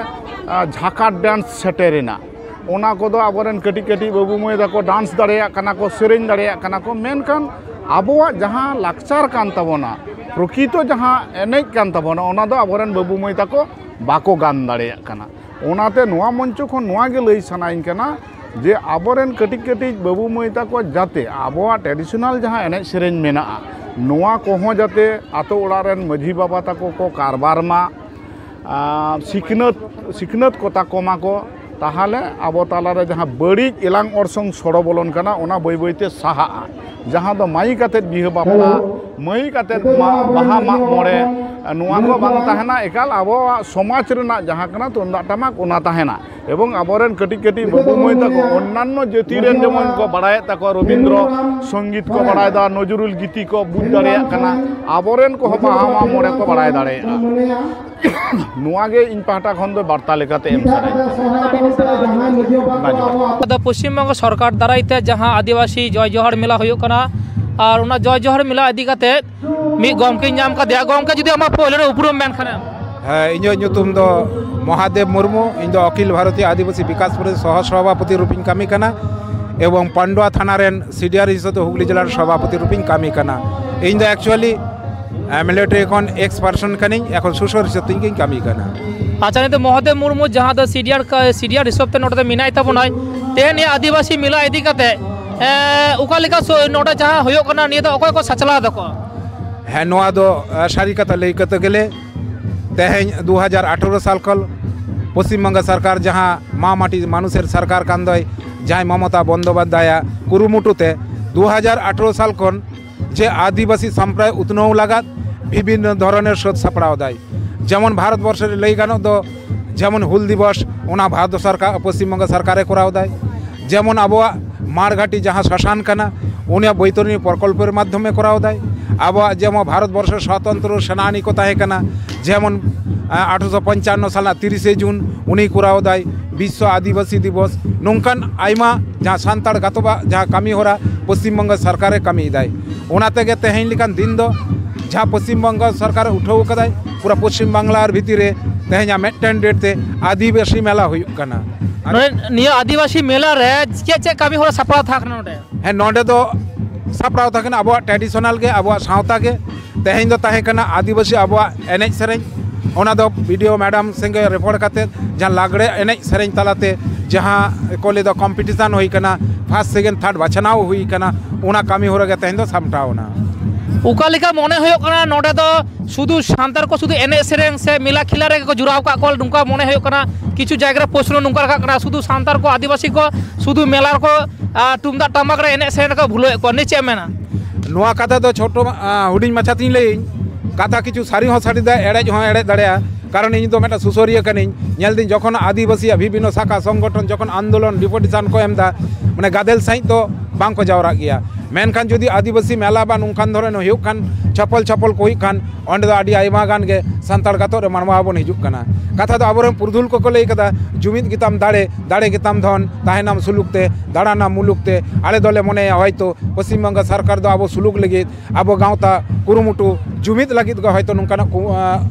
ᱟ, ᱡᱷᱟᱠᱟᱴ ᱰᱮᱱᱥ ᱥᱮᱴᱮᱨᱮᱱᱟ᱾ ᱚᱱᱟ ᱠᱚᱫᱚ ᱟᱵᱚᱨᱮᱱ ᱠᱟᱹᱴᱤᱡ ᱠᱟᱹᱴᱤᱡ ᱵᱟᱹᱵᱩ ᱢᱟᱹᱭ ᱛᱟᱠᱚ ᱰᱟᱱᱥ ᱫᱟᱲᱮᱭᱟᱜ ᱠᱟᱱᱟ ᱠᱚ, ᱥᱮᱨᱮᱧ ᱫᱟᱲᱮᱭᱟᱜ ᱠᱟᱱᱟ ᱠᱚ, ᱢᱮᱱᱠᱷᱟᱱ ᱟᱵᱚᱣᱟᱜ ᱡᱟᱦᱟᱸ ᱞᱟᱠᱪᱟᱨ ᱠᱟᱱ ᱛᱟᱵᱚᱱᱟ, ᱯᱨᱚᱠᱤᱛᱚ ᱡᱟᱦᱟᱸ ᱮᱱᱮᱡ ᱠᱟᱱ ᱛᱟᱵᱚᱱᱟ, ᱚᱱᱟ ᱫᱚ ᱟᱵᱚᱨᱮᱱ ᱵᱟᱹᱵᱩ ᱢᱟᱹᱭ ᱛᱟᱠᱚ ᱵᱟᱠᱚ ᱜᱟᱱ ᱫᱟᱲᱮᱭᱟᱜ ᱠᱟᱱᱟ᱾ ᱚᱱᱟᱛᱮ ᱱᱚᱣᱟ ᱢᱚᱧᱪᱚ ᱠᱷᱚᱱ ᱱᱚᱣᱟ ᱜᱮ ᱞᱟᱹᱭ ᱥᱟᱱᱟᱧ ᱠᱟᱱᱟ ᱡᱮ ᱟᱵᱚᱨᱮᱱ ᱠᱟᱹᱴᱤᱡ ᱠᱟᱹᱴᱤᱡ ᱵᱟᱹᱵᱩ ᱢᱟᱹᱭ ᱛᱟᱠᱚ ᱡᱟᱛᱮ ᱟᱵᱚᱣᱟᱜ traditional ᱡᱟᱦᱟᱸ ᱮᱱᱮᱡ ᱥᱮᱨᱮᱧ ᱢᱮᱱᱟᱜᱼᱟ, ᱱᱚᱣᱟ ᱠᱚᱦᱚᱸ ᱡᱟᱛᱮ ᱟᱛᱳ ᱚᱲᱟᱜ ᱨᱮᱱ ᱢᱟᱹᱡᱷᱤ ᱵᱟᱵᱟ ᱛᱟᱠᱚ ᱠᱚ ᱠᱟᱨᱵᱟᱨ ᱢᱟ, ᱟᱨ ᱥᱤᱠᱷᱱᱟᱹᱛ, ᱥᱤᱠᱷᱱᱟᱹᱛ ᱠᱚᱛᱟ ᱠᱚᱢᱟ ᱠᱚ, ᱛᱟᱦᱚᱞᱮ ᱟᱵᱚ ᱛᱟᱞᱟᱨᱮ ᱡᱟᱦᱟᱸ ᱵᱟᱹᱲᱤᱡ ᱮᱞᱟᱝ ᱚᱨᱥᱚᱝ ᱥᱚᱲᱚ ᱵᱚᱞᱚᱱ ᱠᱟᱱᱟ, ᱚᱱᱟ ᱵᱟᱹᱭ ᱵᱟᱹᱭᱛᱮ ᱥᱟᱦᱟᱜᱼᱟ᱾ ᱡᱟᱦᱟᱸ ᱫᱚ ᱢᱟᱹᱭ ᱠᱟᱛᱮᱫ ᱵᱤᱦᱟᱹ ᱵᱟᱯᱞᱟ, ᱢᱟᱹᱭ ᱠᱟᱛᱮᱫ ᱢᱟ-, ᱵᱟᱦᱟ ᱢᱟᱜ ᱢᱚᱬᱮ, ᱱᱚᱣᱟ ᱠᱚ ᱵᱟᱝ ᱛᱟᱦᱮᱱᱟ᱾ ᱮᱠᱟᱞ ᱟᱵᱚᱣᱟᱜ ᱥᱚᱢᱟᱡᱽ ᱨᱮᱱᱟᱜ ᱡᱟᱦᱟᱸ ᱠᱟᱱᱟ ᱛᱩᱢᱫᱟᱜ ᱴᱟᱢᱟᱠ, ᱚᱱᱟ ᱛᱟᱦᱮᱱᱟ᱾ ᱮᱵᱚᱝ ᱟᱵᱚᱨᱮᱱ ᱠᱟᱹᱴᱤᱡ ᱠᱟᱹᱴᱤᱡ ᱵᱟᱹᱵᱩ ᱢᱟᱹᱭ ᱛᱟᱠᱚ ᱚᱱᱱᱟᱱᱱᱚ ᱡᱟᱹᱛᱤ ᱨᱮᱱ ᱡᱮᱢᱚᱱ ᱠᱚ ᱵᱟᱲᱟᱭᱮᱫ ᱛᱟᱠᱚᱣᱟ, ᱨᱚᱵᱤᱱᱫᱨᱚ ᱥᱚᱝᱜᱤᱛ ᱠᱚ ᱵᱟᱲᱟᱭᱮᱫᱟ, ᱱᱚᱡᱨᱩᱞ ᱜᱤᱛᱤ ᱠᱚ ᱵᱩᱡᱽ ᱫᱟᱲᱮᱭᱟᱜ ᱠᱟᱱᱟ, ᱟᱵᱚᱨᱮᱱ ᱠᱚᱦᱚᱸ ᱵᱟᱦᱟ ᱢᱟᱜ ᱢᱚᱬᱮ ᱠᱚ ᱵᱟᱲᱟᱭ ᱫᱟᱲᱮᱭᱟᱜᱼᱟ᱾ ᱱᱚᱣᱟ ᱜᱮ ᱤᱧ ᱯᱟᱦᱴᱟ ᱠᱷᱚᱱ ᱫᱚ ᱵᱟᱨᱛᱟ ᱞᱮᱠᱟᱛᱮ ᱮᱢ ᱥᱟᱱᱟᱧ ᱠᱟᱱᱟ᱾ ᱟᱫᱚ ᱯᱚᱥᱪᱤᱢ ᱵᱚᱝᱜᱚ ᱥᱚᱨᱠᱟᱨ ᱫᱟᱨᱟᱭ ᱛᱮ ᱡᱟᱦᱟᱸ ᱟᱹᱫᱤᱵᱟᱹᱥᱤ ᱡᱚᱭ ᱡᱚᱦᱟᱨ ᱢᱮᱞᱟ ᱦᱩᱭᱩᱜ ᱠᱟᱱᱟ, ᱟᱨ ᱚᱱᱟ ᱡᱚᱭ ᱡᱚᱦᱟᱨ ᱢᱮᱞᱟ ᱤᱫᱤ ᱠᱟᱛᱮ ᱢᱤᱫ ᱜᱚᱢᱠᱮᱧ ᱧᱟᱢ ᱠᱟᱫᱮᱭᱟ᱾ ᱜᱚᱢᱠᱮ, ᱡᱩᱫᱤ ᱟᱢᱟᱜ ᱯᱳᱭᱞᱳ ᱨᱮ ᱩᱯᱨᱩᱢ ᱢᱮᱱ ᱠᱷᱟᱱᱮᱢ᱾ ᱦᱮᱸ, ᱤᱧᱟᱹᱜ ᱧᱩᱛᱩᱢ ᱫᱚ ᱢᱚᱦᱟᱫᱮᱵ ᱢᱩᱨᱢᱩ᱾ ᱤᱧ ᱫᱚ ᱚᱠᱷᱤᱞ ᱵᱷᱟᱨᱚᱛᱤᱭᱚ ᱟᱹᱫᱤᱵᱟᱹᱥᱤ ᱵᱤᱠᱟᱥ ᱯᱚᱨᱤᱥᱚᱫ ᱥᱚᱦᱚ ᱥᱚᱵᱷᱟᱯᱚᱛᱤ ᱨᱩᱯᱤᱧ ᱠᱟᱹᱢᱤ ᱠᱟᱱᱟ ᱮᱵᱚᱝ ᱯᱟᱱᱰᱩᱣᱟ ᱛᱷᱟᱱᱟ ᱨᱮᱱ ᱥᱤᱰᱤᱟᱨ ᱦᱤᱥᱟᱹᱵ ᱛᱮ ᱦᱩᱜᱽᱞᱤ ᱡᱮᱞᱟ ᱨᱮ ᱥᱚᱵᱷᱟᱯᱚᱛᱤ ᱨᱩᱯᱤᱧ ᱠᱟᱹᱢᱤ ᱠᱟᱱᱟ᱾ ᱤᱧ ᱫᱚ actually, ᱮ, ᱢᱤᱞᱤᱴᱟᱨᱤ ᱠᱷᱚᱱ ᱮᱠᱥ ᱯᱟᱨᱥᱚᱱ ᱠᱟᱹᱱᱟᱹᱧ, ᱮᱠᱷᱚᱱ ᱥᱩᱥᱟᱹᱨ ᱦᱤᱥᱟᱹᱵ ᱛᱮ ᱤᱧ ᱜᱤᱧ ᱠᱟᱹᱢᱤ ᱠᱟᱱᱟ᱾ ᱟᱪᱪᱷᱟ, ᱱᱤᱛᱚᱜ ᱢᱚᱦᱟᱫᱮᱵ ᱢᱩᱨᱢᱩ ᱡᱟᱦᱟᱸ ᱫᱚ ᱥᱤᱰᱤᱟᱨ ᱠᱟ-, ᱥᱤᱰᱤᱟᱨ ᱦᱤᱥᱟᱹᱵ ᱛᱮ ᱱᱚᱰᱮ ᱫᱚ ᱢᱮᱱᱟᱭ ᱛᱟᱵᱚᱱᱟᱭ, ᱛᱮᱦᱮᱧ ᱱᱤᱭᱟᱹ ᱟᱹᱫᱤᱵᱟᱹᱥᱤ ᱢᱮᱞᱟ ᱤᱫᱤ ᱠᱟᱛᱮ, ᱮ, ᱚᱠᱟ ᱞᱮᱠᱟ ᱥᱚ-, ᱱᱚᱰᱮ ᱡᱟᱦᱟᱸ ᱦᱩᱭᱩᱜ ᱠᱟᱱᱟ, ᱱᱤᱭᱟᱹ ᱫᱚ ᱚᱠᱚᱭ ᱠᱚ ᱥᱟᱪᱞᱟᱣ ᱫᱟᱠᱚ? ᱦᱮᱸ, ᱱᱚᱣᱟ ᱫᱚ, ᱮ, ᱥᱟᱹᱨᱤ ᱠᱟᱛᱷᱟ ᱞᱟᱹᱭ ᱠᱟᱛᱮ ᱜᱮᱞᱮ, ᱛᱮᱦᱮᱧ ᱫᱩ ᱦᱟᱡᱟᱨ ᱟᱴᱷᱟᱨᱚ ᱥᱟᱞ ᱠᱷᱚᱱ ᱯᱚᱥᱪᱤᱢ ᱵᱚᱝᱜᱚ ᱥᱚᱨᱠᱟᱨ ᱡᱟᱦᱟᱸ ᱢᱟ ᱢᱟᱴᱤ ᱢᱟᱱᱩᱥᱮᱨ ᱥᱚᱨᱠᱟᱨ ᱠᱟᱱ ᱫᱚᱭ, ᱡᱟᱦᱟᱸᱭ ᱢᱚᱢᱚᱛᱟ ᱵᱚᱱᱫᱳᱯᱟᱫᱽᱫᱷᱟᱭᱟᱜ ᱠᱩᱨᱩᱢᱩᱴᱩ ᱛᱮ ᱫᱩ ᱦᱟᱡᱟᱨ ᱟᱴᱷᱟᱨᱚ ᱥᱟᱞ ᱠᱷᱚᱱ ᱡᱮ ᱟᱹᱫᱤᱵᱟᱹᱥᱤ ᱥᱟᱢᱯᱨᱟᱭ ᱩᱛᱱᱟᱹᱣ ᱞᱟᱜᱟᱫ ᱵᱤᱵᱷᱤᱱᱱᱚ ᱫᱷᱚᱨᱚᱱᱮᱨ ᱥᱟᱹᱛ ᱥᱟᱯᱲᱟᱣ ᱫᱟᱭ᱾ ᱡᱮᱢᱚᱱ ᱵᱷᱟᱨᱚᱛ ᱵᱚᱨᱥᱚ ᱨᱮ ᱞᱟᱹᱭ ᱜᱟᱱᱚᱜ ᱫᱚ ᱡᱮᱢᱚᱱ ᱦᱩᱞ ᱫᱤᱵᱚᱥ, ᱚᱱᱟ ᱵᱷᱟᱨᱚᱛ ᱥᱚᱨᱠᱟᱨ, ᱯᱚᱥᱪᱤᱢ ᱵᱚᱝᱜᱚ ᱥᱚᱨᱠᱟᱨᱮ ᱠᱚᱨᱟᱣ ᱫᱟᱭ᱾ ᱡᱮᱢᱚᱱ ᱟᱵᱚᱣᱟᱜ ᱢᱟᱲᱜᱷᱟᱴᱤ ᱡᱟᱦᱟᱸ ᱥᱟᱥᱟᱱ ᱠᱟᱱᱟ, ᱩᱱᱤᱭᱟᱜ ᱵᱳᱭᱛᱚᱨᱚᱱᱤ ᱯᱨᱚᱠᱚᱞᱯᱚᱨ ᱢᱟᱫᱽᱫᱷᱚᱢᱮ ᱠᱚᱨᱟᱣ ᱫᱟᱭ᱾ ᱟᱵᱚᱣᱟᱜ ᱡᱮᱢᱚᱱ ᱵᱷᱟᱨᱚᱛ ᱵᱚᱨᱥᱚ ᱥᱚᱛᱚᱱᱛᱨᱚ ᱥᱮᱱᱟᱱᱤ ᱠᱚ ᱛᱟᱦᱮᱸ ᱠᱟᱱᱟ, ᱡᱮᱢᱚᱱ, ᱟ, ᱟᱴᱷᱨᱚᱥᱚ ᱯᱚᱧᱪᱟᱱᱱᱚ ᱥᱟᱞ ᱨᱮᱱᱟᱜ ᱛᱤᱨᱤᱥᱮ ᱡᱩᱱ ᱩᱱᱤᱭ ᱠᱚᱨᱟᱣ ᱫᱟᱭ, ᱵᱤᱥᱥᱚ ᱟᱹᱫᱤᱵᱟᱹᱥᱤ ᱫᱤᱵᱚᱥ, ᱱᱚᱝᱠᱟᱱ ᱟᱭᱢᱟ ᱡᱟᱦᱟᱸ ᱥᱟᱱᱛᱟᱲ ᱜᱟᱛᱚᱵᱟᱜ ᱡᱟᱦᱟᱸ ᱠᱟᱹᱢᱤ ᱦᱚᱨᱟ ᱯᱚᱥᱪᱤᱢ ᱵᱚᱝᱜᱚ ᱥᱚᱨᱠᱟᱨᱮ ᱠᱟᱹᱢᱤᱭᱮᱫᱟᱭ᱾ ᱚᱱᱟ ᱛᱮᱜᱮ ᱛᱮᱦᱮᱧ ᱞᱮᱠᱟᱱ ᱫᱤᱱ ᱫᱚ ᱡᱟᱦᱟᱸ ᱯᱚᱥᱪᱤᱢ ᱵᱚᱝᱜᱚ ᱥᱚᱨᱠᱟᱨᱮ ᱩᱴᱷᱟᱹᱣ ᱠᱟᱫᱟᱭ, ᱯᱩᱨᱟᱹ ᱯᱚᱥᱪᱤᱢ ᱵᱟᱝᱞᱟ ᱟᱨ ᱵᱷᱤᱛᱤᱨ ᱨᱮ ᱛᱮᱦᱮᱧᱟᱜ ᱢᱤᱫᱴᱮᱱ ᱰᱮᱴ ᱛᱮ ᱟᱹᱫᱤᱵᱟᱹᱥᱤ ᱢᱮᱞᱟ ᱦᱩᱭᱩᱜ ᱠᱟᱱᱟ᱾ ᱟᱨ ᱱᱚᱰᱮ ᱱᱤᱭᱟᱹ ᱟᱹᱫᱤᱵᱟᱹᱥᱤ ᱢᱮᱞᱟ ᱨᱮ ᱪᱮᱫ ᱪᱮᱫ ᱠᱟᱹᱢᱤ ᱦᱚᱨᱟ ᱥᱟᱯᱲᱟᱣ ᱛᱟᱦᱮᱸ ᱠᱟᱱᱟ ᱱᱚᱰᱮ? ᱦᱮᱸ, ᱱᱚᱰᱮ ᱫᱚ ᱥᱟᱯᱲᱟᱣ ᱛᱟᱦᱮᱸ ᱠᱟᱱᱟ ᱟᱵᱚᱣᱟᱜ traditional ᱜᱮ, ᱟᱵᱚᱣᱟᱜ ᱥᱟᱶᱛᱟ ᱜᱮ᱾ ᱛᱮᱦᱮᱧ ᱫᱚ ᱛᱟᱦᱮᱸ ᱠᱟᱱᱟ ᱟᱹᱫᱤᱵᱟᱹᱥᱤ ᱟᱵᱚᱣᱟᱜ ᱮᱱᱮᱡ ᱥᱮᱨᱮᱧ, ᱚᱱᱟ ᱫᱚ ᱵᱤ ᱰᱤ ᱳ ᱢᱮᱰᱟᱢ ᱥᱚᱸᱜᱮ ᱨᱚᱯᱚᱲ ᱠᱟᱛᱮ ᱡᱟᱦᱟᱸ ᱞᱟᱜᱽᱲᱮ ᱮᱱᱮᱡ ᱥᱮᱨᱮᱧ ᱛᱟᱞᱟᱛᱮ ᱡᱟᱦᱟᱸ ᱠᱚ ᱞᱟᱹᱭ ᱫᱚ competition ᱦᱩᱭ ᱠᱟᱱᱟ, first second third ᱵᱟᱪᱷᱱᱟᱣ ᱦᱩᱭ ᱠᱟᱱᱟ, ᱚᱱᱟ ᱠᱟᱹᱢᱤ ᱦᱚᱨᱟ ᱜᱮ ᱛᱮᱦᱮᱧ ᱫᱚ ᱥᱟᱢᱴᱟᱣ ᱮᱱᱟ᱾ ᱚᱠᱟ ᱞᱮᱠᱟ ᱢᱚᱱᱮ ᱦᱩᱭᱩᱜ ᱠᱟᱱᱟ, ᱱᱚᱰᱮ ᱫᱚ ᱥᱩᱫᱷᱩ ᱥᱟᱱᱛᱟᱲ ᱠᱚ ᱥᱩᱫᱷᱩ ᱮᱱᱮᱡ ᱥᱮᱨᱮᱧ ᱥᱮ ᱢᱮᱞᱟ ᱠᱷᱮᱞᱟ ᱨᱮᱜᱮ ᱠᱚ ᱡᱚᱲᱟᱣ ᱠᱟᱜ ᱠᱚᱣᱟ, ᱱᱚᱝᱠᱟ ᱢᱚᱱᱮ ᱦᱩᱭᱩᱜ ᱠᱟᱱᱟ᱾ ᱠᱤᱪᱷᱩ ᱡᱟᱭᱜᱟ ᱨᱮ ᱯᱨᱚᱥᱱᱚ ᱱᱚᱝᱠᱟ ᱨᱟᱠᱟᱵ ᱠᱟᱱᱟ, ᱥᱩᱫᱷᱩ ᱥᱟᱱᱛᱟᱲ ᱠᱚ, ᱟᱹᱫᱤᱵᱟᱹᱥᱤ ᱠᱚ ᱥᱩᱫᱷᱩ ᱢᱮᱞᱟ ᱨᱮᱠᱚ, ᱟᱨ ᱛᱩᱢᱫᱟᱜ ᱴᱟᱢᱟᱠ ᱨᱮ ᱮᱱᱮᱡ ᱥᱮᱨᱮᱧ ᱨᱮᱠᱚ ᱵᱷᱩᱞᱟᱹᱣᱮᱫ ᱠᱚᱣᱟ᱾ ᱱᱤᱭᱟᱹ ᱪᱮᱫ ᱮᱢ ᱢᱮᱱᱟ? ᱱᱚᱣᱟ ᱠᱟᱛᱷᱟ ᱫᱚ ᱪᱷᱳᱴᱳ, ᱟ, ᱦᱩᱰᱤᱧ ᱢᱟᱪᱷᱟ ᱛᱤᱧ ᱞᱟᱹᱭᱟᱹᱧ᱾ ᱠᱟᱛᱷᱟ ᱠᱤᱪᱷᱩ ᱥᱟᱹᱨᱤ ᱦᱚᱸ ᱥᱟᱹᱨᱤ ᱫᱟᱲᱮᱭᱟᱜᱼᱟ, ᱮᱲᱮᱡ ᱦᱚᱸ ᱮᱲᱮᱡ ᱫᱟᱲᱮᱭᱟᱜᱼᱟ᱾ ᱠᱟᱨᱚᱱ ᱤᱧ ᱫᱚ ᱢᱤᱫᱴᱟᱝ ᱥᱩᱥᱟᱹᱨᱤᱭᱟᱹ ᱠᱟᱹᱱᱟᱹᱧ᱾ ᱧᱮᱞ ᱫᱤᱧ ᱡᱚᱠᱷᱚᱱ ᱟᱹᱫᱤᱵᱟᱹᱥᱤᱭᱟᱜ ᱵᱤᱵᱷᱤᱱᱱᱚ ᱥᱟᱠᱷᱟ ᱥᱚᱝᱜᱚᱴᱷᱚᱱ ᱡᱚᱠᱷᱚᱱ ᱟᱱᱫᱳᱞᱚᱱ ᱰᱮᱯᱩᱴᱮᱥᱚᱱ ᱠᱚ ᱮᱢ ᱮᱫᱟ, ᱢᱟᱱᱮ ᱜᱟᱫᱮᱞ ᱥᱟᱺᱦᱤᱡ ᱫᱚ ᱵᱟᱝ ᱠᱚ ᱡᱟᱣᱨᱟᱜ ᱜᱮᱭᱟ᱾ ᱢᱮᱱᱠᱷᱟᱱ ᱡᱩᱫᱤ ᱟᱹᱫᱤᱵᱟᱹᱥᱤ ᱢᱮᱞᱟ ᱵᱟ ᱱᱚᱝᱠᱟᱱ ᱫᱷᱚᱨᱚᱱ ᱦᱩᱭᱩᱜ ᱠᱷᱟᱱ, ᱪᱷᱟᱯᱚᱞ ᱪᱷᱟᱯᱚᱞ ᱠᱚ ᱦᱩᱭᱩᱜ ᱠᱷᱟᱱ, ᱚᱸᱰᱮ ᱫᱚ ᱟᱹᱰᱤ ᱟᱭᱢᱟ ᱜᱟᱱ ᱜᱮ ᱥᱟᱱᱛᱟᱲ ᱜᱟᱛᱚᱜ ᱨᱮ ᱢᱟᱱᱣᱟ ᱵᱚᱱ ᱦᱤᱡᱩᱜ ᱠᱟᱱᱟ᱾ ᱠᱟᱛᱷᱟ ᱫᱚ ᱟᱵᱚᱨᱮᱱ ᱯᱩᱨᱩᱫᱷᱩᱞ ᱠᱚᱠᱚ ᱞᱟᱹᱭ ᱠᱟᱫᱟ, "ᱡᱩᱢᱤᱫ ᱜᱮᱛᱟᱢ ᱫᱟᱲᱮ, ᱫᱟᱲᱮ ᱜᱮᱛᱟᱢ ᱫᱷᱚᱱ, ᱛᱟᱦᱮᱱᱟᱢ ᱥᱩᱞᱩᱠ ᱛᱮ, ᱫᱟᱬᱟᱱᱟᱢ ᱢᱩᱞᱩᱠ ᱛᱮ᱾" ᱟᱞᱮ ᱫᱚᱞᱮ ᱢᱚᱱᱮᱭᱟ ᱦᱚᱭᱛᱳ ᱯᱚᱥᱪᱤᱢ ᱵᱚᱝᱜᱚ ᱥᱚᱨᱠᱟᱨ ᱫᱚ ᱟᱵᱚ ᱥᱩᱞᱩᱠ ᱞᱟᱹᱜᱤᱫ, ᱟᱵᱚ ᱜᱟᱶᱛᱟ ᱠᱩᱨᱩᱢᱩᱴᱩ ᱡᱩᱢᱤᱫ ᱞᱟᱹᱜᱤᱫ ᱜᱮ ᱦᱚᱭᱛᱳ ᱱᱚᱝᱠᱟᱱᱟᱜ ᱠᱚ, ᱟᱸ,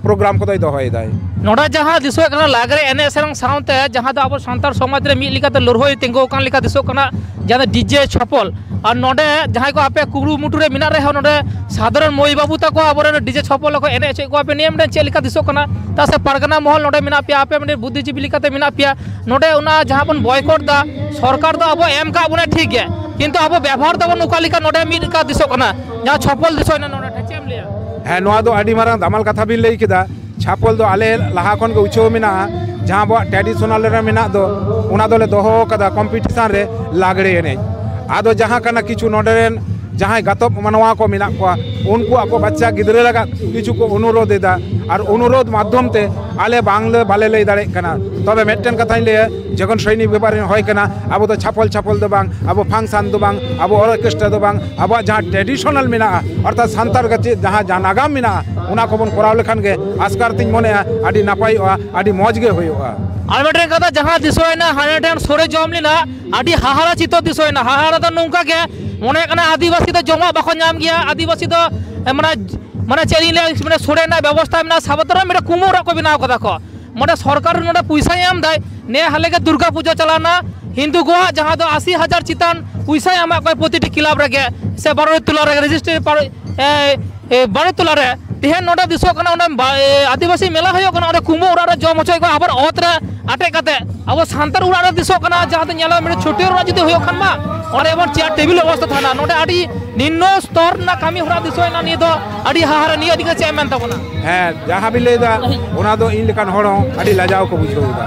ᱯᱨᱳᱜᱨᱟᱢ ᱠᱚᱫᱚᱭ ᱫᱚᱦᱚᱭᱮᱫᱟᱭ᱾ ᱱᱚᱰᱮ ᱡᱟᱦᱟᱸ ᱫᱤᱥᱟᱹᱜ ᱠᱟᱱᱟ, ᱞᱟᱜᱽᱲᱮ ᱮᱱᱮᱡ ᱥᱮᱨᱮᱧ ᱥᱟᱶᱛᱮ ᱡᱟᱦᱟᱸ ᱫᱚ ᱟᱵᱚ ᱥᱟᱱᱛᱟᱲ ᱥᱚᱢᱟᱡᱽ ᱨᱮ ᱢᱤᱫ ᱞᱮᱠᱟᱛᱮ ᱞᱟᱹᱲᱦᱟᱹᱭ ᱛᱤᱸᱜᱩ ᱟᱠᱟᱱ ᱞᱮᱠᱟ ᱫᱤᱥᱟᱹᱜ ᱠᱟᱱᱟ, ᱡᱟᱦᱟᱸ ᱫᱚ ᱰᱤᱡᱮ ᱪᱷᱟᱯᱚᱞ᱾ ᱟᱨ ᱱᱚᱰᱮ ᱡᱟᱦᱟᱸᱭ ᱠᱚ ᱟᱯᱮ ᱠᱩᱨᱩᱢᱩᱴᱩ ᱨᱮ ᱢᱮᱱᱟᱜ ᱨᱮᱦᱚᱸ, ᱱᱚᱰᱮ ᱥᱟᱫᱷᱟᱨᱚᱱ ᱢᱟᱹᱭ ᱵᱟᱹᱵᱩ ᱛᱟᱠᱚ ᱟᱵᱚᱨᱮᱱ ᱰᱤᱡᱮ ᱪᱷᱟᱯᱚᱞ ᱠᱚ ᱮᱱᱮᱡ ᱦᱚᱪᱚᱭᱮᱫ ᱠᱚᱣᱟ, ᱟᱯᱮ ᱱᱤᱭᱟᱹ ᱢᱤᱫᱴᱮᱱ ᱪᱮᱫ ᱞᱮᱠᱟ ᱫᱤᱥᱟᱹᱜ ᱠᱟᱱᱟ? ᱪᱮᱫᱟᱜ ᱥᱮ ᱯᱟᱨᱜᱟᱱᱟ ᱢᱚᱦᱚᱞ ᱱᱚᱰᱮ ᱢᱮᱱᱟᱜ ᱯᱮᱭᱟ, ᱟᱯᱮ ᱢᱤᱫᱴᱮᱱ ᱵᱩᱫᱽᱫᱷᱤᱡᱤᱵᱤ ᱞᱮᱠᱟᱛᱮ ᱢᱮᱱᱟᱜ ᱯᱮᱭᱟ, ᱱᱚᱰᱮ ᱚᱱᱟ ᱡᱟᱦᱟᱸ ᱵᱚᱱ ᱵᱚᱭᱠᱚᱴ ᱫᱟ, ᱥᱚᱨᱠᱟᱨ ᱫᱚ ᱟᱵᱚ ᱮᱢ ᱠᱟᱜ ᱵᱚᱱᱟ ᱴᱷᱤᱠ ᱜᱮ, ᱠᱤᱱᱛᱩ ᱟᱵᱚ ᱵᱮᱵᱚᱦᱟᱨ ᱫᱟᱵᱚᱱ ᱚᱠᱟ ᱞᱮᱠᱟ, ᱱᱚᱰᱮ ᱢᱤᱫ ᱞᱮᱠᱟ ᱫᱤᱥᱟᱹᱜ ᱠᱟᱱᱟ, ᱡᱟᱦᱟᱸ ᱪᱷᱟᱯᱚᱞ ᱫᱤᱥᱟᱹᱭᱮᱱᱟ ᱱᱚᱰᱮ ᱴᱷᱮᱱ, ᱪᱮᱫ ᱮᱢ ᱞᱟᱹᱭᱟ? ᱦᱮᱸ, ᱱᱚᱣᱟ ᱫᱚ ᱟᱹᱰᱤ ᱢᱟᱨᱟᱝ ᱫᱟᱢᱟᱞ ᱠᱟᱛᱷᱟ ᱵᱤᱱ ᱞᱟᱹᱭ ᱠᱮᱫᱟ᱾ ᱪᱷᱟᱯᱚᱞ ᱫᱚ ᱟᱞᱮ ᱞᱟᱦᱟ ᱠᱷᱚᱱ ᱜᱮ ᱩᱪᱷᱟᱹᱣ ᱢᱮᱱᱟᱜᱼᱟ, ᱡᱟᱦᱟᱸ ᱟᱵᱚᱣᱟᱜ ᱴᱨᱮᱰᱤᱥᱚᱱᱟᱞ ᱨᱮ ᱢᱮᱱᱟᱜ ᱫᱚ, ᱚᱱᱟ ᱫᱚᱞᱮ ᱫᱚᱦᱚ ᱟᱠᱟᱫᱟ ᱠᱚᱢᱯᱤᱴᱤᱥᱚᱱ ᱨᱮ ᱞᱟᱜᱽᱲᱮ ᱮᱱᱮᱡ᱾ ᱟᱫᱚ ᱡᱟᱦᱟᱸ ᱠᱟᱱᱟ, ᱠᱤᱪᱷᱩ ᱱᱚᱰᱮ ᱨᱮᱱ ᱡᱟᱦᱟᱸᱭ ᱜᱟᱛᱚᱠ ᱢᱟᱱᱣᱟ ᱠᱚ ᱢᱮᱱᱟᱜ ᱠᱚᱣᱟ, ᱩᱱᱠᱩ ᱟᱠᱚ ᱵᱟᱪᱪᱟ ᱜᱤᱫᱽᱨᱟᱹ ᱞᱟᱜᱟᱫ ᱠᱤᱪᱷᱩ ᱠᱚ ᱚᱱᱩᱨᱳᱫᱷ ᱮᱫᱟ, ᱟᱨ ᱚᱱᱩᱨᱳᱫᱷ ᱢᱟᱫᱽᱫᱷᱚᱢ ᱛᱮ ᱟᱞᱮ ᱵᱟᱝᱞᱮ, ᱵᱟᱞᱮ ᱞᱟᱹᱭ ᱫᱟᱲᱮᱭᱟᱜ ᱠᱟᱱᱟ᱾ ᱛᱚᱵᱮ ᱢᱤᱫᱴᱮᱱ ᱠᱟᱛᱷᱟᱧ ᱞᱟᱹᱭᱟ, ᱡᱚᱠᱷᱚᱱ ᱥᱚᱭᱱᱤᱠ ᱵᱮᱯᱟᱨᱤ ᱦᱚᱭ ᱠᱟᱱᱟ, ᱟᱵᱚ ᱫᱚ ᱪᱷᱟᱯᱚᱞ ᱪᱷᱟᱯᱚᱞ ᱫᱚ ᱵᱟᱝ, ᱟᱵᱚ ᱯᱷᱟᱝᱥᱟᱱ ᱫᱚ ᱵᱟᱝ, ᱟᱵᱚ ᱚᱨᱠᱮᱥᱴᱨᱟ ᱫᱚ ᱵᱟᱝ, ᱟᱵᱚᱣᱟᱜ ᱡᱟᱦᱟᱸ ᱴᱨᱮᱰᱤᱥᱚᱱᱟᱞ ᱢᱮᱱᱟᱜᱼᱟ, ᱚᱨᱛᱷᱟᱛ ᱥᱟᱱᱛᱟᱲ ᱜᱟᱛᱮ ᱡᱟᱦᱟᱸ, ᱡᱟᱦᱟᱸ ᱱᱟᱜᱟᱢ ᱢᱮᱱᱟᱜᱼᱟ, ᱚᱱᱟ ᱠᱚᱵᱚᱱ ᱠᱚᱨᱟᱣ ᱞᱮᱠᱷᱟᱱ ᱜᱮ ᱟᱥᱠᱟᱨ ᱛᱤᱧ ᱢᱚᱱᱮᱭᱟ ᱟᱹᱰᱤ ᱱᱟᱯᱟᱭᱚᱜᱼᱟ, ᱟᱹᱰᱤ ᱢᱚᱡᱽ ᱜᱮ ᱦᱩᱭᱩᱜᱼᱟ᱾ ᱟᱨ ᱢᱤᱫᱴᱮᱱ ᱠᱟᱛᱷᱟ, ᱡᱟᱦᱟᱸ ᱫᱤᱥᱟᱹᱭᱮᱱᱟ, ᱦᱟᱱᱮ ᱴᱷᱮᱱ ᱥᱳᱲᱮ ᱡᱚᱢ ᱞᱮᱱᱟ, ᱟᱹᱰᱤ ᱦᱟᱦᱟᱲᱟ ᱪᱤᱛᱟᱹᱨ ᱫᱤᱥᱟᱹᱭᱮᱱᱟ᱾ ᱦᱟᱦᱟᱲᱟ ᱫᱚ ᱱᱚᱝᱠᱟ ᱜᱮ ᱢᱚᱱᱮ ᱠᱟᱱᱟ, ᱟᱹᱫᱤᱵᱟᱹᱥᱤ ᱫᱚ ᱡᱚᱢᱟᱜ ᱵᱟᱠᱚ ᱧᱟᱢ ᱜᱮᱭᱟ, ᱟᱹᱫᱤᱵᱟᱹᱥᱤ ᱫᱚ, ᱮ, ᱢᱟᱱᱮ, ᱢᱟᱱᱮ ᱪᱮᱫ ᱤᱧ ᱞᱟᱹᱭᱟ, ᱢᱟᱱᱮ ᱥᱳᱲᱮ ᱨᱮᱱᱟᱜ ᱵᱮᱵᱚᱥᱛᱷᱟ ᱢᱮᱱᱟᱜᱼᱟ, ᱥᱟᱵᱚᱛ ᱨᱮ ᱢᱤᱫᱴᱮᱱ ᱠᱩᱢᱵᱟᱹ ᱚᱲᱟᱜ ᱠᱚ ᱵᱮᱱᱟᱣ ᱠᱟᱫᱟ ᱠᱚ᱾ ᱱᱚᱰᱮ ᱥᱚᱨᱠᱟᱨ ᱱᱚᱰᱮ ᱯᱚᱭᱥᱟᱭ ᱮᱢ ᱫᱟᱭ᱾ ᱱᱮ ᱦᱟᱞᱮ ᱜᱮ ᱫᱩᱨᱜᱟ ᱯᱩᱡᱟᱹ ᱪᱟᱞᱟᱣᱱᱟ, ᱦᱤᱱᱫᱩ ᱠᱚᱣᱟᱜ ᱡᱟᱦᱟᱸ ᱫᱚ ᱟᱥᱤ ᱦᱟᱡᱟᱨ ᱪᱮᱛᱟᱱ ᱯᱚᱭᱥᱟᱭ ᱮᱢᱟᱜ ᱠᱚᱣᱟ ᱯᱨᱚᱛᱤᱴᱤ ᱠᱞᱟᱵᱽ ᱨᱮᱜᱮ, ᱥᱮ ᱵᱟᱨᱚ ᱴᱚᱞᱟ ᱨᱮ ᱨᱮᱡᱤᱥᱴᱟᱨ ᱯᱟᱨ-, ᱮ, ᱮ, ᱵᱟᱨᱚ ᱴᱚᱞᱟ ᱨᱮ ᱛᱮᱦᱮᱧ ᱱᱚᱰᱮ ᱫᱤᱥᱚᱜ ᱠᱟᱱᱟ, ᱚᱸᱰᱮ ᱵᱟ-, ᱮ, ᱟᱹᱫᱤᱵᱟᱹᱥᱤ ᱢᱮᱞᱟ ᱦᱩᱭᱩᱜ ᱠᱟᱱᱟ, ᱚᱸᱰᱮ ᱠᱩᱢᱵᱟᱹ ᱚᱲᱟᱜ ᱨᱮ ᱡᱚᱢ ᱦᱚᱪᱚᱭᱮᱫ ᱠᱚᱣᱟ, ᱟᱵᱟᱨ ᱚᱛ ᱨᱮ ᱟᱴᱮᱫ ᱠᱟᱛᱮ᱾ ᱟᱵᱚ ᱥᱟᱱᱛᱟᱲ ᱚᱲᱟᱜ ᱨᱮ ᱫᱤᱥᱚᱜ ᱠᱟᱱᱟ, ᱡᱟᱦᱟᱸ ᱫᱚ ᱧᱮᱞᱚᱜ ᱢᱤᱫᱴᱮᱱ ᱪᱷᱟᱹᱴᱭᱟᱹᱨ ᱚᱲᱟᱜ ᱡᱩᱫᱤ ᱦᱩᱭᱩᱜ ᱠᱷᱟᱱ ᱢᱟ, ᱚᱸᱰᱮ ᱮᱢᱚᱱ ᱪᱮᱭᱟᱨ ᱴᱮᱵᱤᱞ ᱵᱮᱵᱚᱥᱛᱷᱟ ᱛᱟᱦᱮᱱᱟ, ᱱᱚᱰᱮ ᱟᱹᱰᱤ ᱱᱤᱢᱱᱚ ᱥᱛᱚᱨ ᱨᱮᱱᱟᱜ ᱠᱟᱹᱢᱤ ᱦᱚᱨᱟ ᱫᱤᱥᱚᱭᱮᱱᱟ ᱱᱤᱭᱟᱹ ᱫᱚ᱾ ᱟᱹᱰᱤ ᱦᱟᱦᱟᱲᱟ᱾ ᱱᱤᱭᱟᱹ ᱤᱫᱤ ᱠᱟᱛᱮ ᱪᱮᱫ ᱮᱢ ᱢᱮᱱ ᱛᱟᱵᱚᱱᱟ? ᱦᱮᱸ, ᱡᱟᱦᱟᱸ ᱵᱤᱱ ᱞᱟᱹᱭᱫᱟ, ᱚᱱᱟ ᱫᱚ ᱤᱧ ᱞᱮᱠᱟᱱ ᱦᱚᱲ ᱦᱚᱸ ᱟᱹᱰᱤ ᱞᱟᱡᱟᱣ ᱠᱚ ᱵᱩᱡᱷᱟᱹᱣ ᱮᱫᱟ᱾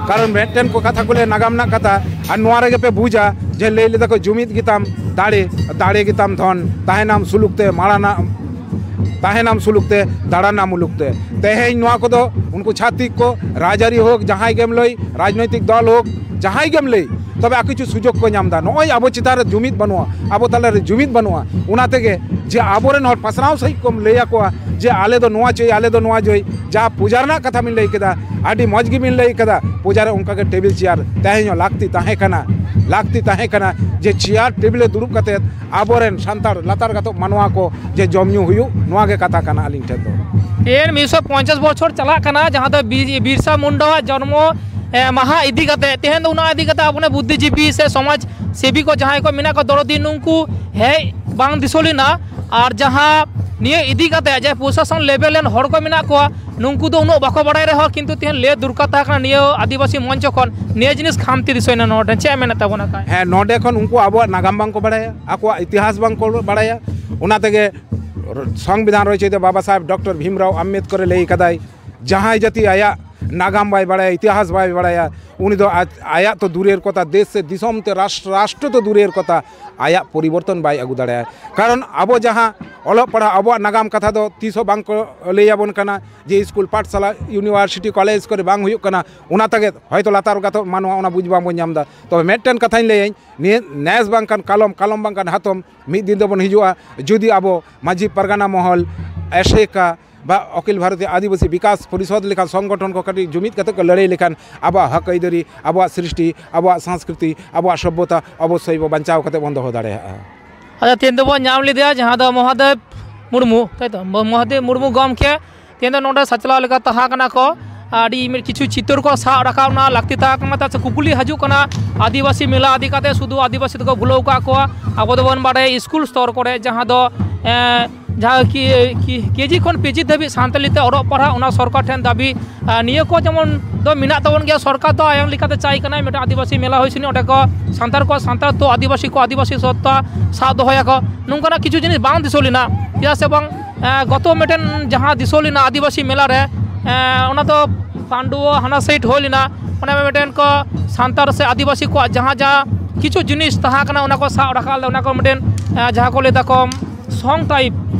ᱠᱟᱨᱚᱱ ᱢᱤᱫᱴᱮᱱ ᱠᱚ ᱠᱟᱛᱷᱟ ᱠᱚ ᱞᱟᱹᱭᱟ, ᱱᱟᱜᱟᱢ ᱨᱮᱱᱟᱜ ᱠᱟᱛᱷᱟ, ᱟᱨ ᱱᱚᱣᱟ ᱨᱮᱜᱮ ᱯᱮ ᱵᱩᱡᱟ ᱡᱮ ᱞᱟᱹᱭ ᱞᱮᱫᱟ ᱠᱚ, "ᱡᱩᱢᱤᱫ ᱜᱮᱛᱟᱢ ᱫᱟᱲᱮ, ᱫᱟᱲᱮ ᱜᱮᱛᱟᱢ ᱫᱷᱚᱱ, ᱛᱟᱦᱮᱱᱟᱢ ᱥᱩᱞᱩᱠ ᱛᱮ ᱢᱟᱲᱟᱝ ᱛᱟᱦᱮᱱᱟᱢ ᱥᱩᱞᱩᱠ ᱛᱮ, ᱫᱟᱬᱟᱱᱟᱢ ᱢᱩᱞᱩᱠ ᱛᱮ᱾" ᱛᱮᱦᱮᱧ ᱱᱚᱣᱟ ᱠᱚᱫᱚ ᱩᱱᱠᱩ ᱪᱷᱟᱹᱛᱤᱠ ᱠᱚ, ᱨᱟᱡᱽᱟᱹᱨᱤ ᱦᱳᱠ, ᱡᱟᱦᱟᱸᱭ ᱜᱮᱢ ᱞᱟᱹᱭ, ᱨᱟᱡᱽᱱᱳᱭᱛᱤᱠ ᱫᱚᱞ ᱦᱳᱠ, ᱡᱟᱦᱟᱸᱭ ᱜᱮᱢ ᱞᱟᱹᱭ, ᱛᱚᱵᱮ ᱟᱠᱚ ᱠᱤᱪᱷᱩ ᱥᱩᱡᱳᱜᱽ ᱠᱚ ᱧᱟᱢ ᱮᱫᱟ᱾ ᱱᱚᱜᱼᱚᱭ ᱟᱵᱚ ᱪᱮᱛᱟᱱ ᱨᱮ ᱡᱩᱢᱤᱫ ᱵᱟᱹᱱᱩᱜᱼᱟ, ᱟᱵᱚ ᱛᱟᱞᱟ ᱨᱮ ᱡᱩᱢᱤᱫ ᱵᱟᱹᱱᱩᱜᱼᱟ, ᱚᱱᱟ ᱛᱮᱜᱮ ᱡᱮ ᱟᱵᱚᱨᱮᱱ ᱦᱚᱲ ᱯᱟᱥᱱᱟᱣ ᱥᱟᱺᱦᱤᱡ ᱠᱚᱢ ᱞᱟᱹᱭ ᱟᱠᱚᱣᱟ ᱡᱮ ᱟᱞᱮ ᱫᱚ ᱱᱚᱣᱟ ᱪᱟᱹᱭ, ᱟᱞᱮ ᱫᱚ ᱱᱚᱣᱟ ᱪᱟᱹᱭ᱾ ᱡᱟᱦᱟᱸ ᱯᱩᱡᱟ ᱨᱮᱱᱟᱜ ᱠᱟᱛᱷᱟ ᱵᱤᱱ ᱞᱟᱹᱭ ᱠᱮᱫᱟ, ᱟᱹᱰᱤ ᱢᱚᱡᱽ ᱜᱮᱵᱤᱱ ᱞᱟᱹᱭ ᱠᱮᱫᱟ, ᱯᱩᱡᱟ ᱨᱮ ᱚᱱᱠᱟ ᱜᱮ ᱴᱮᱵᱤᱞ ᱪᱮᱭᱟᱨ ᱛᱟᱦᱮᱸ ᱧᱚᱜ ᱞᱟᱹᱠᱛᱤ ᱛᱟᱦᱮᱸ ᱠᱟᱱᱟ, ᱞᱟᱹᱠᱛᱤ ᱛᱟᱦᱮᱸ ᱠᱟᱱᱟ ᱡᱮ ᱪᱮᱭᱟᱨ ᱴᱮᱵᱤᱞ ᱨᱮ ᱫᱩᱲᱩᱵ ᱠᱟᱛᱮᱫ ᱟᱵᱚᱨᱮᱱ ᱥᱟᱱᱛᱟᱲ ᱞᱟᱛᱟᱨ ᱜᱟᱛᱚᱠ ᱢᱟᱱᱣᱟ ᱠᱚ ᱡᱮ ᱡᱚᱢ ᱧᱩ ᱦᱩᱭᱩᱜ, ᱱᱚᱣᱟ ᱜᱮ ᱠᱟᱛᱷᱟ ᱠᱟᱱᱟ ᱟᱹᱞᱤᱧ ᱴᱷᱮᱱ ᱫᱚ᱾ ᱛᱮᱦᱮᱧ ᱢᱤᱫᱥᱚ ᱯᱚᱧᱪᱟᱥ ᱵᱚᱪᱷᱚᱨ ᱪᱟᱞᱟᱜ ᱠᱟᱱᱟ, ᱡᱟᱦᱟᱸ ᱫᱚ ᱵᱤ-, ᱵᱤᱨᱥᱟ ᱢᱩᱱᱰᱟᱣᱟᱜ ᱡᱚᱱᱢᱚ, ᱮ, ᱢᱟᱦᱟ ᱤᱫᱤ ᱠᱟᱛᱮ᱾ ᱛᱮᱦᱮᱧ ᱫᱚ ᱚᱱᱟ ᱤᱫᱤ ᱠᱟᱛᱮ ᱟᱵᱚᱨᱮᱱ ᱵᱩᱫᱽᱫᱷᱤᱡᱤᱵᱤ ᱥᱮ ᱥᱚᱢᱟᱡᱽ ᱥᱮᱵᱤ ᱠᱚ ᱡᱟᱦᱟᱸᱭ ᱠᱚ ᱢᱮᱱᱟᱜ ᱠᱚᱣᱟ ᱫᱚᱨᱚᱫᱤ, ᱱᱩᱝᱠᱩ ᱦᱮᱡ ᱵᱟᱝ ᱫᱤᱥᱟᱹ ᱞᱮᱱᱟ᱾ ᱟᱨ ᱡᱟᱦᱟᱸ ᱱᱤᱭᱟᱹ ᱤᱫᱤ ᱠᱟᱛᱮ ᱡᱟᱦᱟᱸᱭ ᱯᱨᱚᱥᱟᱥᱚᱱ ᱞᱮᱵᱮᱞ ᱨᱮᱱ ᱦᱚᱲ ᱠᱚ ᱢᱮᱱᱟᱜ ᱠᱚᱣᱟ, ᱱᱩᱝᱠᱩ ᱫᱚ ᱩᱱᱟᱹᱜ ᱵᱟᱠᱚ ᱵᱟᱲᱟᱭ ᱨᱮᱦᱚᱸ, ᱠᱤᱱᱛᱩ ᱛᱮᱦᱮᱧ ᱞᱟᱹᱭ ᱫᱚᱨᱠᱟᱨ ᱛᱟᱦᱮᱸ ᱠᱟᱱᱟ ᱱᱤᱭᱟᱹ ᱟᱹᱫᱤᱵᱟᱹᱥᱤ ᱢᱚᱧᱪᱚ ᱠᱷᱚᱱ᱾ ᱱᱤᱭᱟᱹ ᱡᱤᱱᱤᱥ ᱠᱷᱟᱢᱛᱤ ᱫᱤᱥᱟᱹᱭᱮᱱᱟ ᱱᱚᱰᱮ᱾ ᱪᱮᱫ ᱮᱢ ᱢᱮᱱᱮᱫ ᱛᱟᱵᱚᱱᱟ ᱠᱷᱟᱡ? ᱦᱮᱸ, ᱱᱚᱰᱮ ᱠᱷᱚᱱ ᱩᱱᱠᱩ ᱟᱵᱚᱣᱟᱜ ᱱᱟᱜᱟᱢ ᱵᱟᱝ ᱠᱚ ᱵᱟᱲᱟᱭᱟ, ᱟᱠᱚᱣᱟᱜ ᱤᱛᱤᱦᱟᱥ ᱵᱟᱝ ᱠᱚ ᱵᱟᱲᱟᱭᱟ᱾ ᱚᱱᱟ ᱛᱮᱜᱮ ᱥᱚᱝᱵᱤᱫᱷᱟᱱ ᱨᱚᱪᱚᱭᱤᱛᱟ ᱵᱟᱵᱟ ᱥᱟᱦᱮᱵᱽ ᱰᱚᱠᱴᱚᱨ ᱵᱷᱤᱢᱨᱟᱣ ᱟᱢᱵᱮᱫᱠᱚᱨᱮ ᱞᱟᱹᱭ ᱠᱟᱫᱟᱭ, ᱡᱟᱦᱟᱸᱭ ᱡᱟᱹᱛᱤ ᱟᱭᱟᱜ ᱱᱟᱜᱟᱢ ᱵᱟᱭ ᱵᱟᱲᱟᱭᱟ, ᱤᱛᱤᱦᱟᱥ ᱵᱟᱭ ᱵᱟᱲᱟᱭᱟ, ᱩᱱᱤ ᱫᱚ ᱟᱡ, ᱟᱭᱟᱜ ᱛᱚ ᱫᱩᱨᱮᱨ ᱠᱚᱛᱷᱟ, ᱫᱮᱥ ᱥᱮ ᱫᱤᱥᱚᱢ ᱛᱮ ᱨᱟᱥᱴᱨᱚ, ᱨᱟᱥᱴᱨᱚ ᱛᱚ ᱫᱩᱨᱮᱨ ᱠᱚᱛᱷᱟ, ᱟᱭᱟᱜ ᱯᱚᱨᱤᱵᱚᱨᱛᱚᱱ ᱵᱟᱭ ᱟᱹᱜᱩ ᱫᱟᱲᱮᱭᱟᱜᱼᱟ᱾ ᱠᱟᱨᱚᱱ ᱟᱵᱚ ᱡᱟᱦᱟᱸ ᱚᱞᱚᱜ ᱯᱟᱲᱦᱟᱣ, ᱟᱵᱚᱣᱟᱜ ᱱᱟᱜᱟᱢ ᱠᱟᱛᱷᱟ ᱫᱚ ᱛᱤᱥ ᱦᱚᱸ ᱵᱟᱝ ᱠᱚ ᱞᱟᱹᱭ ᱟᱵᱚᱱ ᱠᱟᱱᱟ ᱡᱮ ᱥᱠᱩᱞ, ᱯᱟᱴᱷᱥᱟᱞᱟ, ᱤᱭᱩᱱᱤᱵᱷᱟᱨᱥᱤᱴᱤ, ᱠᱚᱞᱮᱡᱽ ᱠᱚᱨᱮ ᱵᱟᱝ ᱦᱩᱭᱩᱜ ᱠᱟᱱᱟ᱾ ᱚᱱᱟ ᱛᱮᱜᱮ ᱦᱚᱭᱛᱳ ᱞᱟᱛᱟᱨ ᱜᱟᱛᱚᱠ ᱢᱟᱱᱣᱟ ᱚᱱᱟ ᱵᱩᱡᱽ ᱵᱟᱝᱵᱚᱱ ᱧᱟᱢ ᱮᱫᱟ᱾ ᱛᱚᱵᱮ ᱢᱤᱫᱴᱮᱱ ᱠᱟᱛᱷᱟᱧ ᱞᱟᱹᱭᱟᱹᱧ, ᱱᱤᱭᱟᱹ ᱱᱮᱥ ᱵᱟᱝᱠᱷᱟᱱ ᱠᱟᱞᱚᱢ, ᱠᱟᱞᱚᱢ ᱵᱟᱝᱠᱷᱟᱱ ᱦᱟᱛᱚᱢ, ᱢᱤᱫ ᱫᱤᱱ ᱫᱚᱵᱚᱱ ᱦᱤᱡᱩᱜᱼᱟ᱾ ᱡᱩᱫᱤ ᱟᱵᱚ ᱢᱟᱹᱡᱷᱤ ᱯᱟᱨᱜᱟᱱᱟ ᱢᱚᱦᱚᱞ, ᱮᱥᱮᱠᱟ ᱵᱟ ᱚᱠᱷᱤᱞ ᱵᱷᱟᱨᱚᱛᱤᱭᱚ ᱟᱹᱫᱤᱵᱟᱹᱥᱤ ᱵᱤᱠᱟᱥ ᱯᱚᱨᱤᱥᱚᱫᱽ ᱞᱮᱠᱟᱱ ᱥᱚᱝᱜᱚᱴᱷᱚᱱ ᱠᱚ ᱠᱟᱹᱴᱤᱡ ᱡᱩᱢᱤᱫ ᱠᱟᱛᱮ ᱠᱚ ᱞᱟᱹᱲᱦᱟᱹᱭ ᱞᱮᱠᱷᱟᱱ, ᱟᱵᱚᱣᱟᱜ ᱦᱚᱠ ᱟᱹᱭᱫᱟᱹᱨᱤ, ᱟᱵᱚᱣᱟᱜ ᱥᱨᱤᱥᱴᱤ, ᱟᱵᱚᱣᱟᱜ ᱥᱚᱝᱥᱠᱨᱤᱛᱤ, ᱟᱵᱚᱣᱟᱜ ᱥᱚᱵᱽᱵᱷᱚᱛᱟ ᱚᱵᱚᱥᱥᱳᱭ ᱵᱚ ᱵᱟᱧᱪᱟᱣ ᱠᱟᱛᱮ ᱵᱚᱱ ᱫᱚᱦᱚ ᱫᱟᱲᱮᱭᱟᱜᱼᱟ᱾ ᱟᱪᱪᱷᱟ, ᱛᱮᱦᱮᱧ ᱫᱚᱵᱚᱱ ᱧᱟᱢ ᱞᱮᱫᱮᱭᱟ ᱡᱟᱦᱟᱸ ᱫᱚ ᱢᱚᱦᱟᱫᱮᱵ ᱢᱩᱨᱢᱩ, ᱛᱟᱭ ᱛᱚ? ᱢᱚ-, ᱢᱚᱦᱟᱫᱮᱵ ᱢᱩᱨᱢᱩ ᱜᱚᱢᱠᱮ ᱛᱮᱦᱮᱧ ᱫᱚ ᱱᱚᱰᱮ ᱥᱟᱪᱞᱟᱣ ᱞᱮᱠᱟ ᱛᱟᱦᱮᱸ ᱠᱟᱱᱟ ᱠᱚ᱾ ᱟᱹᱰᱤ ᱢᱤᱫ ᱠᱤᱪᱷᱩ ᱪᱤᱛᱟᱹᱨ ᱠᱚ ᱥᱟᱵ ᱨᱟᱠᱟᱵ ᱨᱮᱱᱟᱜ ᱞᱟᱹᱠᱛᱤ ᱛᱟᱦᱮᱸ ᱠᱟᱱᱟ᱾ ᱛᱟᱪᱷᱟ, ᱠᱩᱠᱞᱤ ᱦᱤᱡᱩᱜ ᱠᱟᱱᱟ, ᱟᱹᱫᱤᱵᱟᱹᱥᱤ ᱢᱮᱞᱟ ᱤᱫᱤ ᱠᱟᱛᱮ ᱥᱩᱫᱷᱩ ᱟᱹᱫᱤᱵᱟᱹᱥᱤ ᱛᱮᱠᱚ ᱵᱷᱩᱞᱟᱹᱣ ᱟᱠᱟᱫ ᱠᱚᱣᱟ᱾ ᱟᱵᱚ ᱫᱚᱵᱚᱱ ᱵᱟᱲᱟᱭᱟ ᱥᱠᱩᱞ ᱥᱛᱚᱨ ᱠᱚᱨᱮ ᱡᱟᱦᱟᱸ ᱫᱚ, ᱮᱸ, ᱡᱟᱦᱟᱸ ᱠᱤ, ᱠᱤ, ᱠᱮᱡᱤ ᱠᱷᱚᱱ ᱯᱤᱡᱤ ᱫᱷᱟᱹᱵᱤᱡ ᱥᱟᱱᱛᱟᱲᱤ ᱛᱮ ᱚᱞᱚᱜ ᱯᱟᱲᱦᱟᱜ, ᱚᱱᱟ ᱥᱚᱨᱠᱟᱨ ᱴᱷᱮᱱ ᱫᱟᱹᱵᱤ᱾ ᱟᱨ ᱱᱤᱭᱟᱹ ᱠᱚ ᱡᱮᱢᱚᱱ ᱫᱚ ᱢᱮᱱᱟᱜ ᱛᱟᱵᱚᱱ ᱜᱮᱭᱟ, ᱥᱚᱨᱠᱟᱨ ᱫᱚ ᱟᱭᱟᱝ ᱞᱮᱠᱟᱛᱮ ᱪᱟᱭ ᱠᱟᱱᱟᱭ ᱢᱤᱫᱴᱟᱝ ᱟᱹᱫᱤᱵᱟᱹᱥᱤ ᱢᱮᱞᱟ ᱦᱩᱭ ᱥᱮᱱᱚᱜ, ᱚᱸᱰᱮ ᱠᱚ ᱥᱟᱱᱛᱟᱲ ᱠᱚ ᱥᱟᱱᱛᱟᱲ ᱛᱚ, ᱟᱹᱫᱤᱵᱟᱹᱥᱤ ᱠᱚ ᱟᱹᱫᱤᱵᱟᱹᱥᱤ ᱥᱚᱛᱛᱟ ᱥᱟᱵ ᱫᱚᱦᱚᱭᱟᱠᱚ, ᱱᱚᱝᱠᱟᱱᱟᱜ ᱠᱤᱪᱷᱩ ᱡᱤᱱᱤᱥ ᱵᱟᱝ ᱫᱤᱥᱟᱹ ᱞᱮᱱᱟ᱾ ᱪᱮᱫᱟᱜ ᱥᱮ ᱵᱟᱝ, ᱮᱸ, ᱜᱚᱛᱚ ᱢᱤᱫᱴᱮᱱ ᱡᱟᱦᱟᱸ ᱫᱤᱥᱟᱹ ᱞᱮᱱᱟ ᱟᱹᱫᱤᱵᱟᱹᱥᱤ ᱢᱮᱞᱟ ᱨᱮ, ᱮᱸ, ᱚᱱᱟ ᱫᱚ ᱯᱟᱺᱰᱩᱣᱟᱹ ᱦᱟᱱᱟ ᱥᱟᱭᱤᱰ ᱦᱩᱭ ᱞᱮᱱᱟ, ᱚᱱᱟ ᱢᱤᱫᱴᱮᱱ ᱠᱚ ᱥᱟᱱᱛᱟᱲ ᱥᱮ ᱟᱹᱫᱤᱵᱟᱹᱥᱤ ᱠᱚᱣᱟᱜ ᱡᱟᱦᱟᱸ ᱡᱟᱦᱟᱸ ᱠᱤᱪᱷᱩ ᱡᱤᱱᱤᱥ ᱛᱟᱦᱮᱸ ᱠᱟᱱᱟ, ᱚᱱᱟ ᱠᱚ ᱥᱟᱵ ᱨᱟᱠᱟᱵ ᱞᱮᱫᱟ, ᱚᱱᱟ ᱠᱚ ᱢᱤᱫᱴᱮᱱ, ᱮᱸ, ᱡᱟᱦᱟᱸ ᱠᱚ ᱞᱟᱹᱭ ᱫᱟᱠᱚ ᱥᱚᱝ ᱴᱟᱭᱤᱯ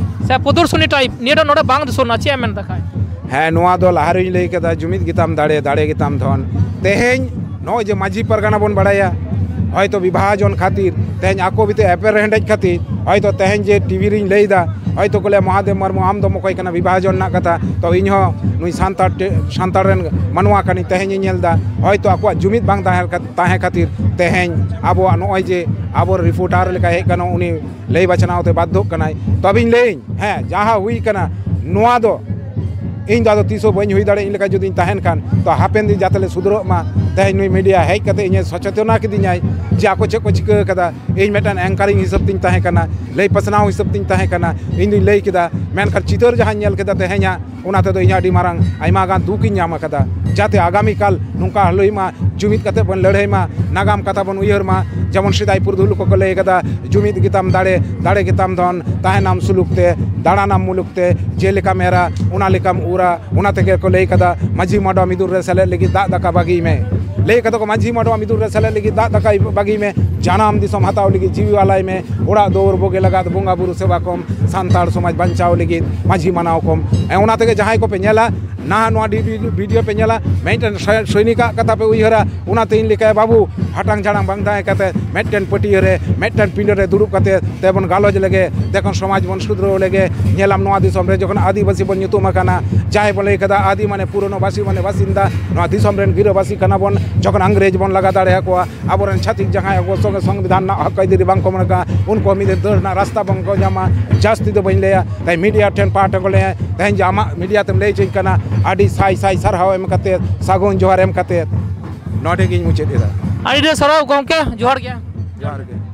ᱥᱮ ᱯᱨᱚᱫᱚᱨᱥᱚᱱᱤ ᱴᱟᱭᱤᱯ, ᱱᱤᱭᱟᱹ ᱫᱚ ᱱᱚᱰᱮ ᱵᱟᱝ ᱫᱤᱥᱟᱹ ᱞᱮᱱᱟ᱾ ᱪᱮᱫ ᱮᱢ ᱢᱮᱱ ᱮᱫᱟ ᱠᱷᱟᱡ? ᱦᱮᱸ, ᱱᱚᱣᱟ ᱫᱚ ᱞᱟᱦᱟ ᱨᱮᱧ ᱞᱟᱹᱭ ᱠᱮᱫᱟ, ᱡᱩᱢᱤᱫ ᱜᱮᱛᱟᱢ ᱫᱟᱲᱮ, ᱫᱟᱲᱮ ᱜᱮᱛᱟᱢ ᱫᱷᱚᱱ᱾ ᱛᱮᱦᱮᱧ ᱱᱚᱜᱼᱚᱭ ᱡᱮ ᱢᱟᱹᱡᱷᱤ ᱯᱟᱨᱜᱟᱱᱟ ᱵᱚᱱ ᱵᱟᱲᱟᱭᱟ, ᱦᱚᱭᱛᱳ ᱵᱤᱵᱷᱟᱡᱚᱱ ᱠᱷᱟᱹᱛᱤᱨ, ᱛᱮᱦᱮᱧ ᱟᱠᱚ ᱵᱷᱤᱛᱤᱨ ᱮᱯᱮᱨ ᱦᱮᱸᱰᱮᱡ ᱠᱷᱟᱹᱛᱤᱨ, ᱦᱚᱭᱛᱳ ᱛᱮᱦᱮᱧ ᱡᱮ ᱴᱤᱵᱷᱤ ᱨᱤᱧ ᱞᱟᱹᱭᱫᱟ, ᱦᱚᱭᱛᱳ ᱠᱚ ᱞᱟᱹᱭᱟ, "ᱢᱚᱦᱟᱫᱮᱵ ᱢᱩᱨᱢᱩ, ᱟᱢ ᱫᱚᱢ ᱚᱠᱚᱭ ᱠᱟᱱᱟ ᱵᱤᱵᱷᱟᱡᱚᱱ ᱨᱮᱱᱟᱜ ᱠᱟᱛᱷᱟ?" ᱛᱚ ᱤᱧ ᱦᱚᱸ ᱱᱩᱭ ᱥᱟᱱᱛᱟᱲ ᱴᱮ-, ᱥᱟᱱᱛᱟᱲ ᱨᱮᱱ ᱢᱟᱱᱣᱟ ᱠᱟᱹᱱᱟᱹᱧ, ᱛᱮᱦᱮᱧ ᱤᱧ ᱧᱮᱞ ᱮᱫᱟ, ᱦᱚᱭᱛᱳ ᱟᱠᱚᱣᱟᱜ ᱡᱩᱢᱤᱫ ᱵᱟᱝ ᱛᱟᱦᱮᱸ ᱠᱷᱟᱹ-, ᱛᱟᱦᱮᱸ ᱠᱷᱟᱹᱛᱤᱨ ᱛᱮᱦᱮᱧ ᱟᱵᱚᱣᱟᱜ ᱱᱚᱜᱼᱚᱭ ᱡᱮ ᱟᱵᱚ ᱨᱤᱯᱳᱨᱴᱟᱨ ᱞᱮᱠᱟ ᱦᱮᱡ ᱠᱟᱱᱟ, ᱩᱱᱤ ᱞᱟᱹᱭ ᱵᱟᱪᱷᱱᱟᱣ ᱛᱮ ᱵᱟᱫᱽᱫᱷᱚᱜ ᱠᱟᱱᱟᱭ᱾ ᱛᱚᱵᱮᱧ ᱞᱟᱹᱭᱟᱹᱧ, ᱦᱮᱸ, ᱡᱟᱦᱟᱸ ᱦᱩᱭ ᱠᱟᱱᱟ, ᱱᱚᱣᱟ ᱫᱚ ᱤᱧ ᱫᱚ ᱟᱫᱚ ᱛᱤᱥ ᱦᱚᱸ ᱵᱟᱹᱧ ᱦᱩᱭ ᱫᱟᱲᱮᱭᱟᱜ ᱤᱧ ᱞᱮᱠᱟ ᱡᱩᱫᱤᱧ ᱛᱟᱦᱮᱱ ᱠᱷᱟᱱ, ᱛᱚ ᱦᱟᱯᱮᱱ ᱫᱤᱱ ᱡᱟᱛᱮ ᱞᱮ ᱥᱩᱫᱷᱟᱹᱨᱚᱜ ᱢᱟ᱾ ᱛᱮᱦᱮᱧ ᱱᱩᱭ ᱢᱤᱰᱤᱭᱟ ᱦᱮᱡ ᱠᱟᱛᱮ ᱤᱧᱮ ᱥᱚᱪᱮᱛᱚᱱᱟ ᱠᱤᱫᱤᱧᱟᱭ ᱡᱮ ᱟᱠᱚ ᱪᱮᱫ ᱠᱚ ᱪᱤᱠᱟᱹ ᱟᱠᱟᱫᱟ᱾ ᱤᱧ ᱢᱤᱫᱴᱟᱝ anchoring ᱦᱤᱥᱟᱹᱵ ᱛᱤᱧ ᱛᱟᱦᱮᱸ ᱠᱟᱱᱟ, ᱞᱟᱹᱭ ᱯᱟᱥᱱᱟᱣ ᱦᱤᱥᱟᱹᱵ ᱛᱤᱧ ᱛᱟᱦᱮᱸ ᱠᱟᱱᱟ, ᱤᱧ ᱫᱩᱧ ᱞᱟᱹᱭ ᱠᱮᱫᱟ, ᱢᱮᱱᱠᱷᱟᱱ ᱪᱤᱛᱟᱹᱨ ᱡᱟᱦᱟᱸᱧ ᱧᱮᱞ ᱠᱮᱫᱟ ᱛᱮᱦᱮᱧᱟᱜ, ᱚᱱᱟ ᱛᱮᱫᱚ ᱤᱧ ᱟᱹᱰᱤ ᱢᱟᱨᱟᱝ ᱟᱭᱢᱟ ᱜᱟᱱ ᱫᱩᱠ ᱤᱧ ᱧᱟᱢ ᱟᱠᱟᱫᱟ᱾ ᱡᱟᱛᱮ ᱟᱜᱟᱢᱤ ᱠᱟᱞ ᱱᱚᱝᱠᱟ ᱦᱩᱭᱩᱜ ᱢᱟ, ᱡᱩᱢᱤᱫ ᱠᱟᱛᱮ ᱵᱚᱱ ᱞᱟᱹᱲᱦᱟᱹᱭ ᱢᱟ, ᱱᱟᱜᱟᱢ ᱠᱟᱛᱷᱟ ᱵᱚᱱ ᱩᱭᱦᱟᱹᱨ ᱢᱟ᱾ ᱡᱮᱢᱚᱱ ᱥᱮᱫᱟᱭ ᱯᱩᱨᱩᱫᱷᱩᱞ ᱠᱚᱠᱚ ᱞᱟᱹᱭ ᱠᱟᱫᱟ, "ᱡᱩᱢᱤᱫ ᱜᱮᱛᱟᱢ ᱫᱟᱲᱮ, ᱫᱟᱲᱮ ᱜᱮᱛᱟᱢ ᱫᱷᱚᱱ, ᱛᱟᱦᱮᱱᱟᱢ ᱥᱩᱞᱩᱠ ᱛᱮ, ᱫᱟᱬᱟᱱᱟᱢ ᱢᱩᱞᱩᱠ ᱛᱮ, ᱡᱮᱞᱮᱠᱟᱢ ᱮᱨᱟ, ᱚᱱᱟ ᱞᱮᱠᱟᱢ ᱩᱨᱟ᱾" ᱚᱱᱟ ᱛᱮᱜᱮ ᱠᱚ ᱞᱟᱹᱭ ᱠᱟᱫᱟ, "ᱢᱟᱹᱡᱷᱤ ᱢᱟᱰᱣᱟ ᱢᱤᱫᱩᱨ ᱨᱮ ᱥᱮᱞᱮᱫ ᱞᱟᱹᱜᱤᱫ ᱫᱟᱜ ᱫᱟᱠᱟ ᱵᱟᱹᱜᱤᱭ ᱢᱮ᱾" ᱞᱟᱹᱭ ᱠᱟᱫᱟ ᱠᱚ, "ᱢᱟᱹᱡᱷᱤ ᱢᱟᱰᱣᱟ ᱢᱤᱫᱩᱨ ᱨᱮ ᱥᱮᱞᱮᱫ ᱞᱟᱹᱜᱤᱫ ᱫᱟᱜ ᱫᱟᱠᱟ ᱵᱟᱹᱜᱤᱭ ᱢᱮ, ᱡᱟᱱᱟᱢ ᱫᱤᱥᱚᱢ ᱦᱟᱛᱟᱣ ᱞᱟᱹᱜᱤᱫ ᱡᱤᱣᱤ ᱟᱞᱟᱭ ᱢᱮ, ᱚᱲᱟᱜ ᱫᱩᱣᱟᱹᱨ ᱵᱩᱜᱤ ᱞᱟᱜᱟᱫ ᱵᱚᱸᱜᱟ ᱵᱩᱨᱩ ᱥᱮᱵᱟ ᱠᱚᱢ, ᱥᱟᱱᱛᱟᱲ ᱥᱚᱢᱟᱡᱽ ᱵᱟᱧᱪᱟᱣ ᱞᱟᱹᱜᱤᱫ ᱢᱟᱹᱡᱷᱤ ᱢᱟᱱᱟᱣ ᱠᱚᱢ᱾" ᱮ, ᱚᱱᱟ ᱛᱮᱜᱮ ᱡᱟᱦᱟᱸᱭ ᱠᱚᱯᱮ ᱧᱮᱞᱟ, ᱱᱟᱦᱟᱜ ᱱᱚᱣᱟ ᱰᱤ-, ᱰᱤ-, ᱵᱷᱤᱰᱤᱭᱳ ᱯᱮ ᱧᱮᱞᱟ, ᱢᱤᱫᱴᱮᱱ ᱥᱚ-, ᱥᱚᱭᱱᱤᱠᱟᱜ ᱠᱟᱛᱷᱟ ᱯᱮ ᱩᱭᱦᱟᱹᱨᱟ, ᱚᱱᱟᱛᱮ ᱤᱧ ᱞᱮᱠᱟᱭᱟ ᱵᱟᱹᱵᱩ, ᱦᱟᱴᱟᱝ ᱡᱷᱟᱲᱟᱝ ᱵᱟᱝ ᱛᱟᱦᱮᱸ ᱠᱟᱛᱮ ᱢᱤᱫᱴᱮᱱ ᱯᱟᱹᱴᱭᱟᱹ ᱨᱮ, ᱢᱤᱫᱴᱮᱱ ᱯᱤᱸᱰᱟᱹ ᱨᱮ ᱫᱩᱲᱩᱵ ᱠᱟᱛᱮ ᱛᱮᱵᱚᱱ ᱜᱟᱞᱚᱪ ᱞᱮᱜᱮ, ᱛᱮᱠᱷᱚᱱ ᱥᱚᱢᱟᱡᱽ ᱵᱚᱱ ᱥᱩᱫᱷᱨᱟᱹᱣ ᱞᱮᱜᱮ᱾ ᱧᱮᱞᱟᱢ ᱱᱚᱣᱟ ᱫᱤᱥᱚᱢ ᱨᱮ ᱡᱚᱠᱷᱚᱱ ᱟᱹᱫᱤᱵᱟᱹᱥᱤ ᱵᱚᱱ ᱧᱩᱛᱩᱢ ᱟᱠᱟᱱᱟ, ᱡᱟᱦᱟᱸᱭ ᱵᱚᱱ ᱞᱟᱹᱭ ᱠᱟᱫᱟ ᱟᱹᱫᱤ ᱢᱟᱱᱮ ᱯᱩᱨᱚᱱᱚ ᱵᱟᱥᱤ ᱢᱟᱱᱮ ᱵᱟᱥᱤᱱᱫᱟ, ᱱᱚᱣᱟ ᱫᱤᱥᱚᱢ ᱨᱮᱱ ᱜᱤᱨᱟᱹᱵᱟᱹᱥᱤ ᱠᱟᱱᱟ ᱵᱚᱱ, ᱡᱚᱠᱷᱚᱱ ᱤᱝᱨᱮᱡᱽ ᱵᱚᱱ ᱞᱟᱜᱟ ᱫᱟᱲᱮ ᱟᱠᱚᱣᱟ, ᱟᱵᱚᱨᱮᱱ ᱪᱷᱟᱹᱛᱤᱠ ᱡᱟᱦᱟᱸᱭ ᱟᱵᱚ ᱥᱚᱸᱜᱮ ᱥᱚᱝᱵᱤᱫᱷᱟᱱ ᱨᱮᱱᱟᱜ ᱦᱚᱠ ᱟᱹᱭᱫᱟᱹᱨᱤ ᱵᱟᱝ ᱠᱚ ᱮᱢ ᱠᱟᱜᱼᱟ, ᱩᱱᱠᱩ ᱢᱤᱫ ᱫᱤᱱ ᱫᱟᱹᱲ ᱨᱮᱱᱟᱜ ᱨᱟᱥᱛᱟ ᱵᱟᱝ ᱠᱚ ᱧᱟᱢᱟ᱾ ᱡᱟᱹᱥᱛᱤ ᱫᱚ ᱵᱟᱹᱧ ᱞᱟᱹᱭᱟ, ᱛᱟᱭ ᱢᱤᱰᱤᱭᱟ ᱴᱷᱮᱱ ᱯᱟᱦᱴᱟ ᱠᱚ ᱞᱟᱹᱭᱟ, ᱛᱮᱦᱮᱧ ᱡᱮ ᱟᱢᱟᱜ ᱢᱤᱰᱤᱭᱟ ᱛᱮᱢ ᱞᱟᱹᱭ ᱦᱚᱪᱚᱧ ᱠᱟᱱᱟ, ᱟᱹᱰᱤ ᱥᱟᱭ ᱥᱟᱭ ᱥᱟᱨᱦᱟᱣ ᱮᱢ ᱠᱟᱛᱮ, ᱥᱟᱹᱜᱩᱱ ᱡᱚᱦᱟᱨ ᱮᱢ ᱠᱟᱛᱮ ᱱᱚᱰᱮ ᱜᱤᱧ ᱢᱩᱪᱟᱹᱫ ᱮᱫᱟ᱾ ᱟᱹᱰᱤ ᱟᱹᱰᱤ ᱥᱟᱨᱦᱟᱣ ᱜᱚᱢᱠᱮ, ᱡᱚᱦᱟᱨ ᱜᱮ᱾ ᱡᱚᱦᱟᱨ ᱜᱮ᱾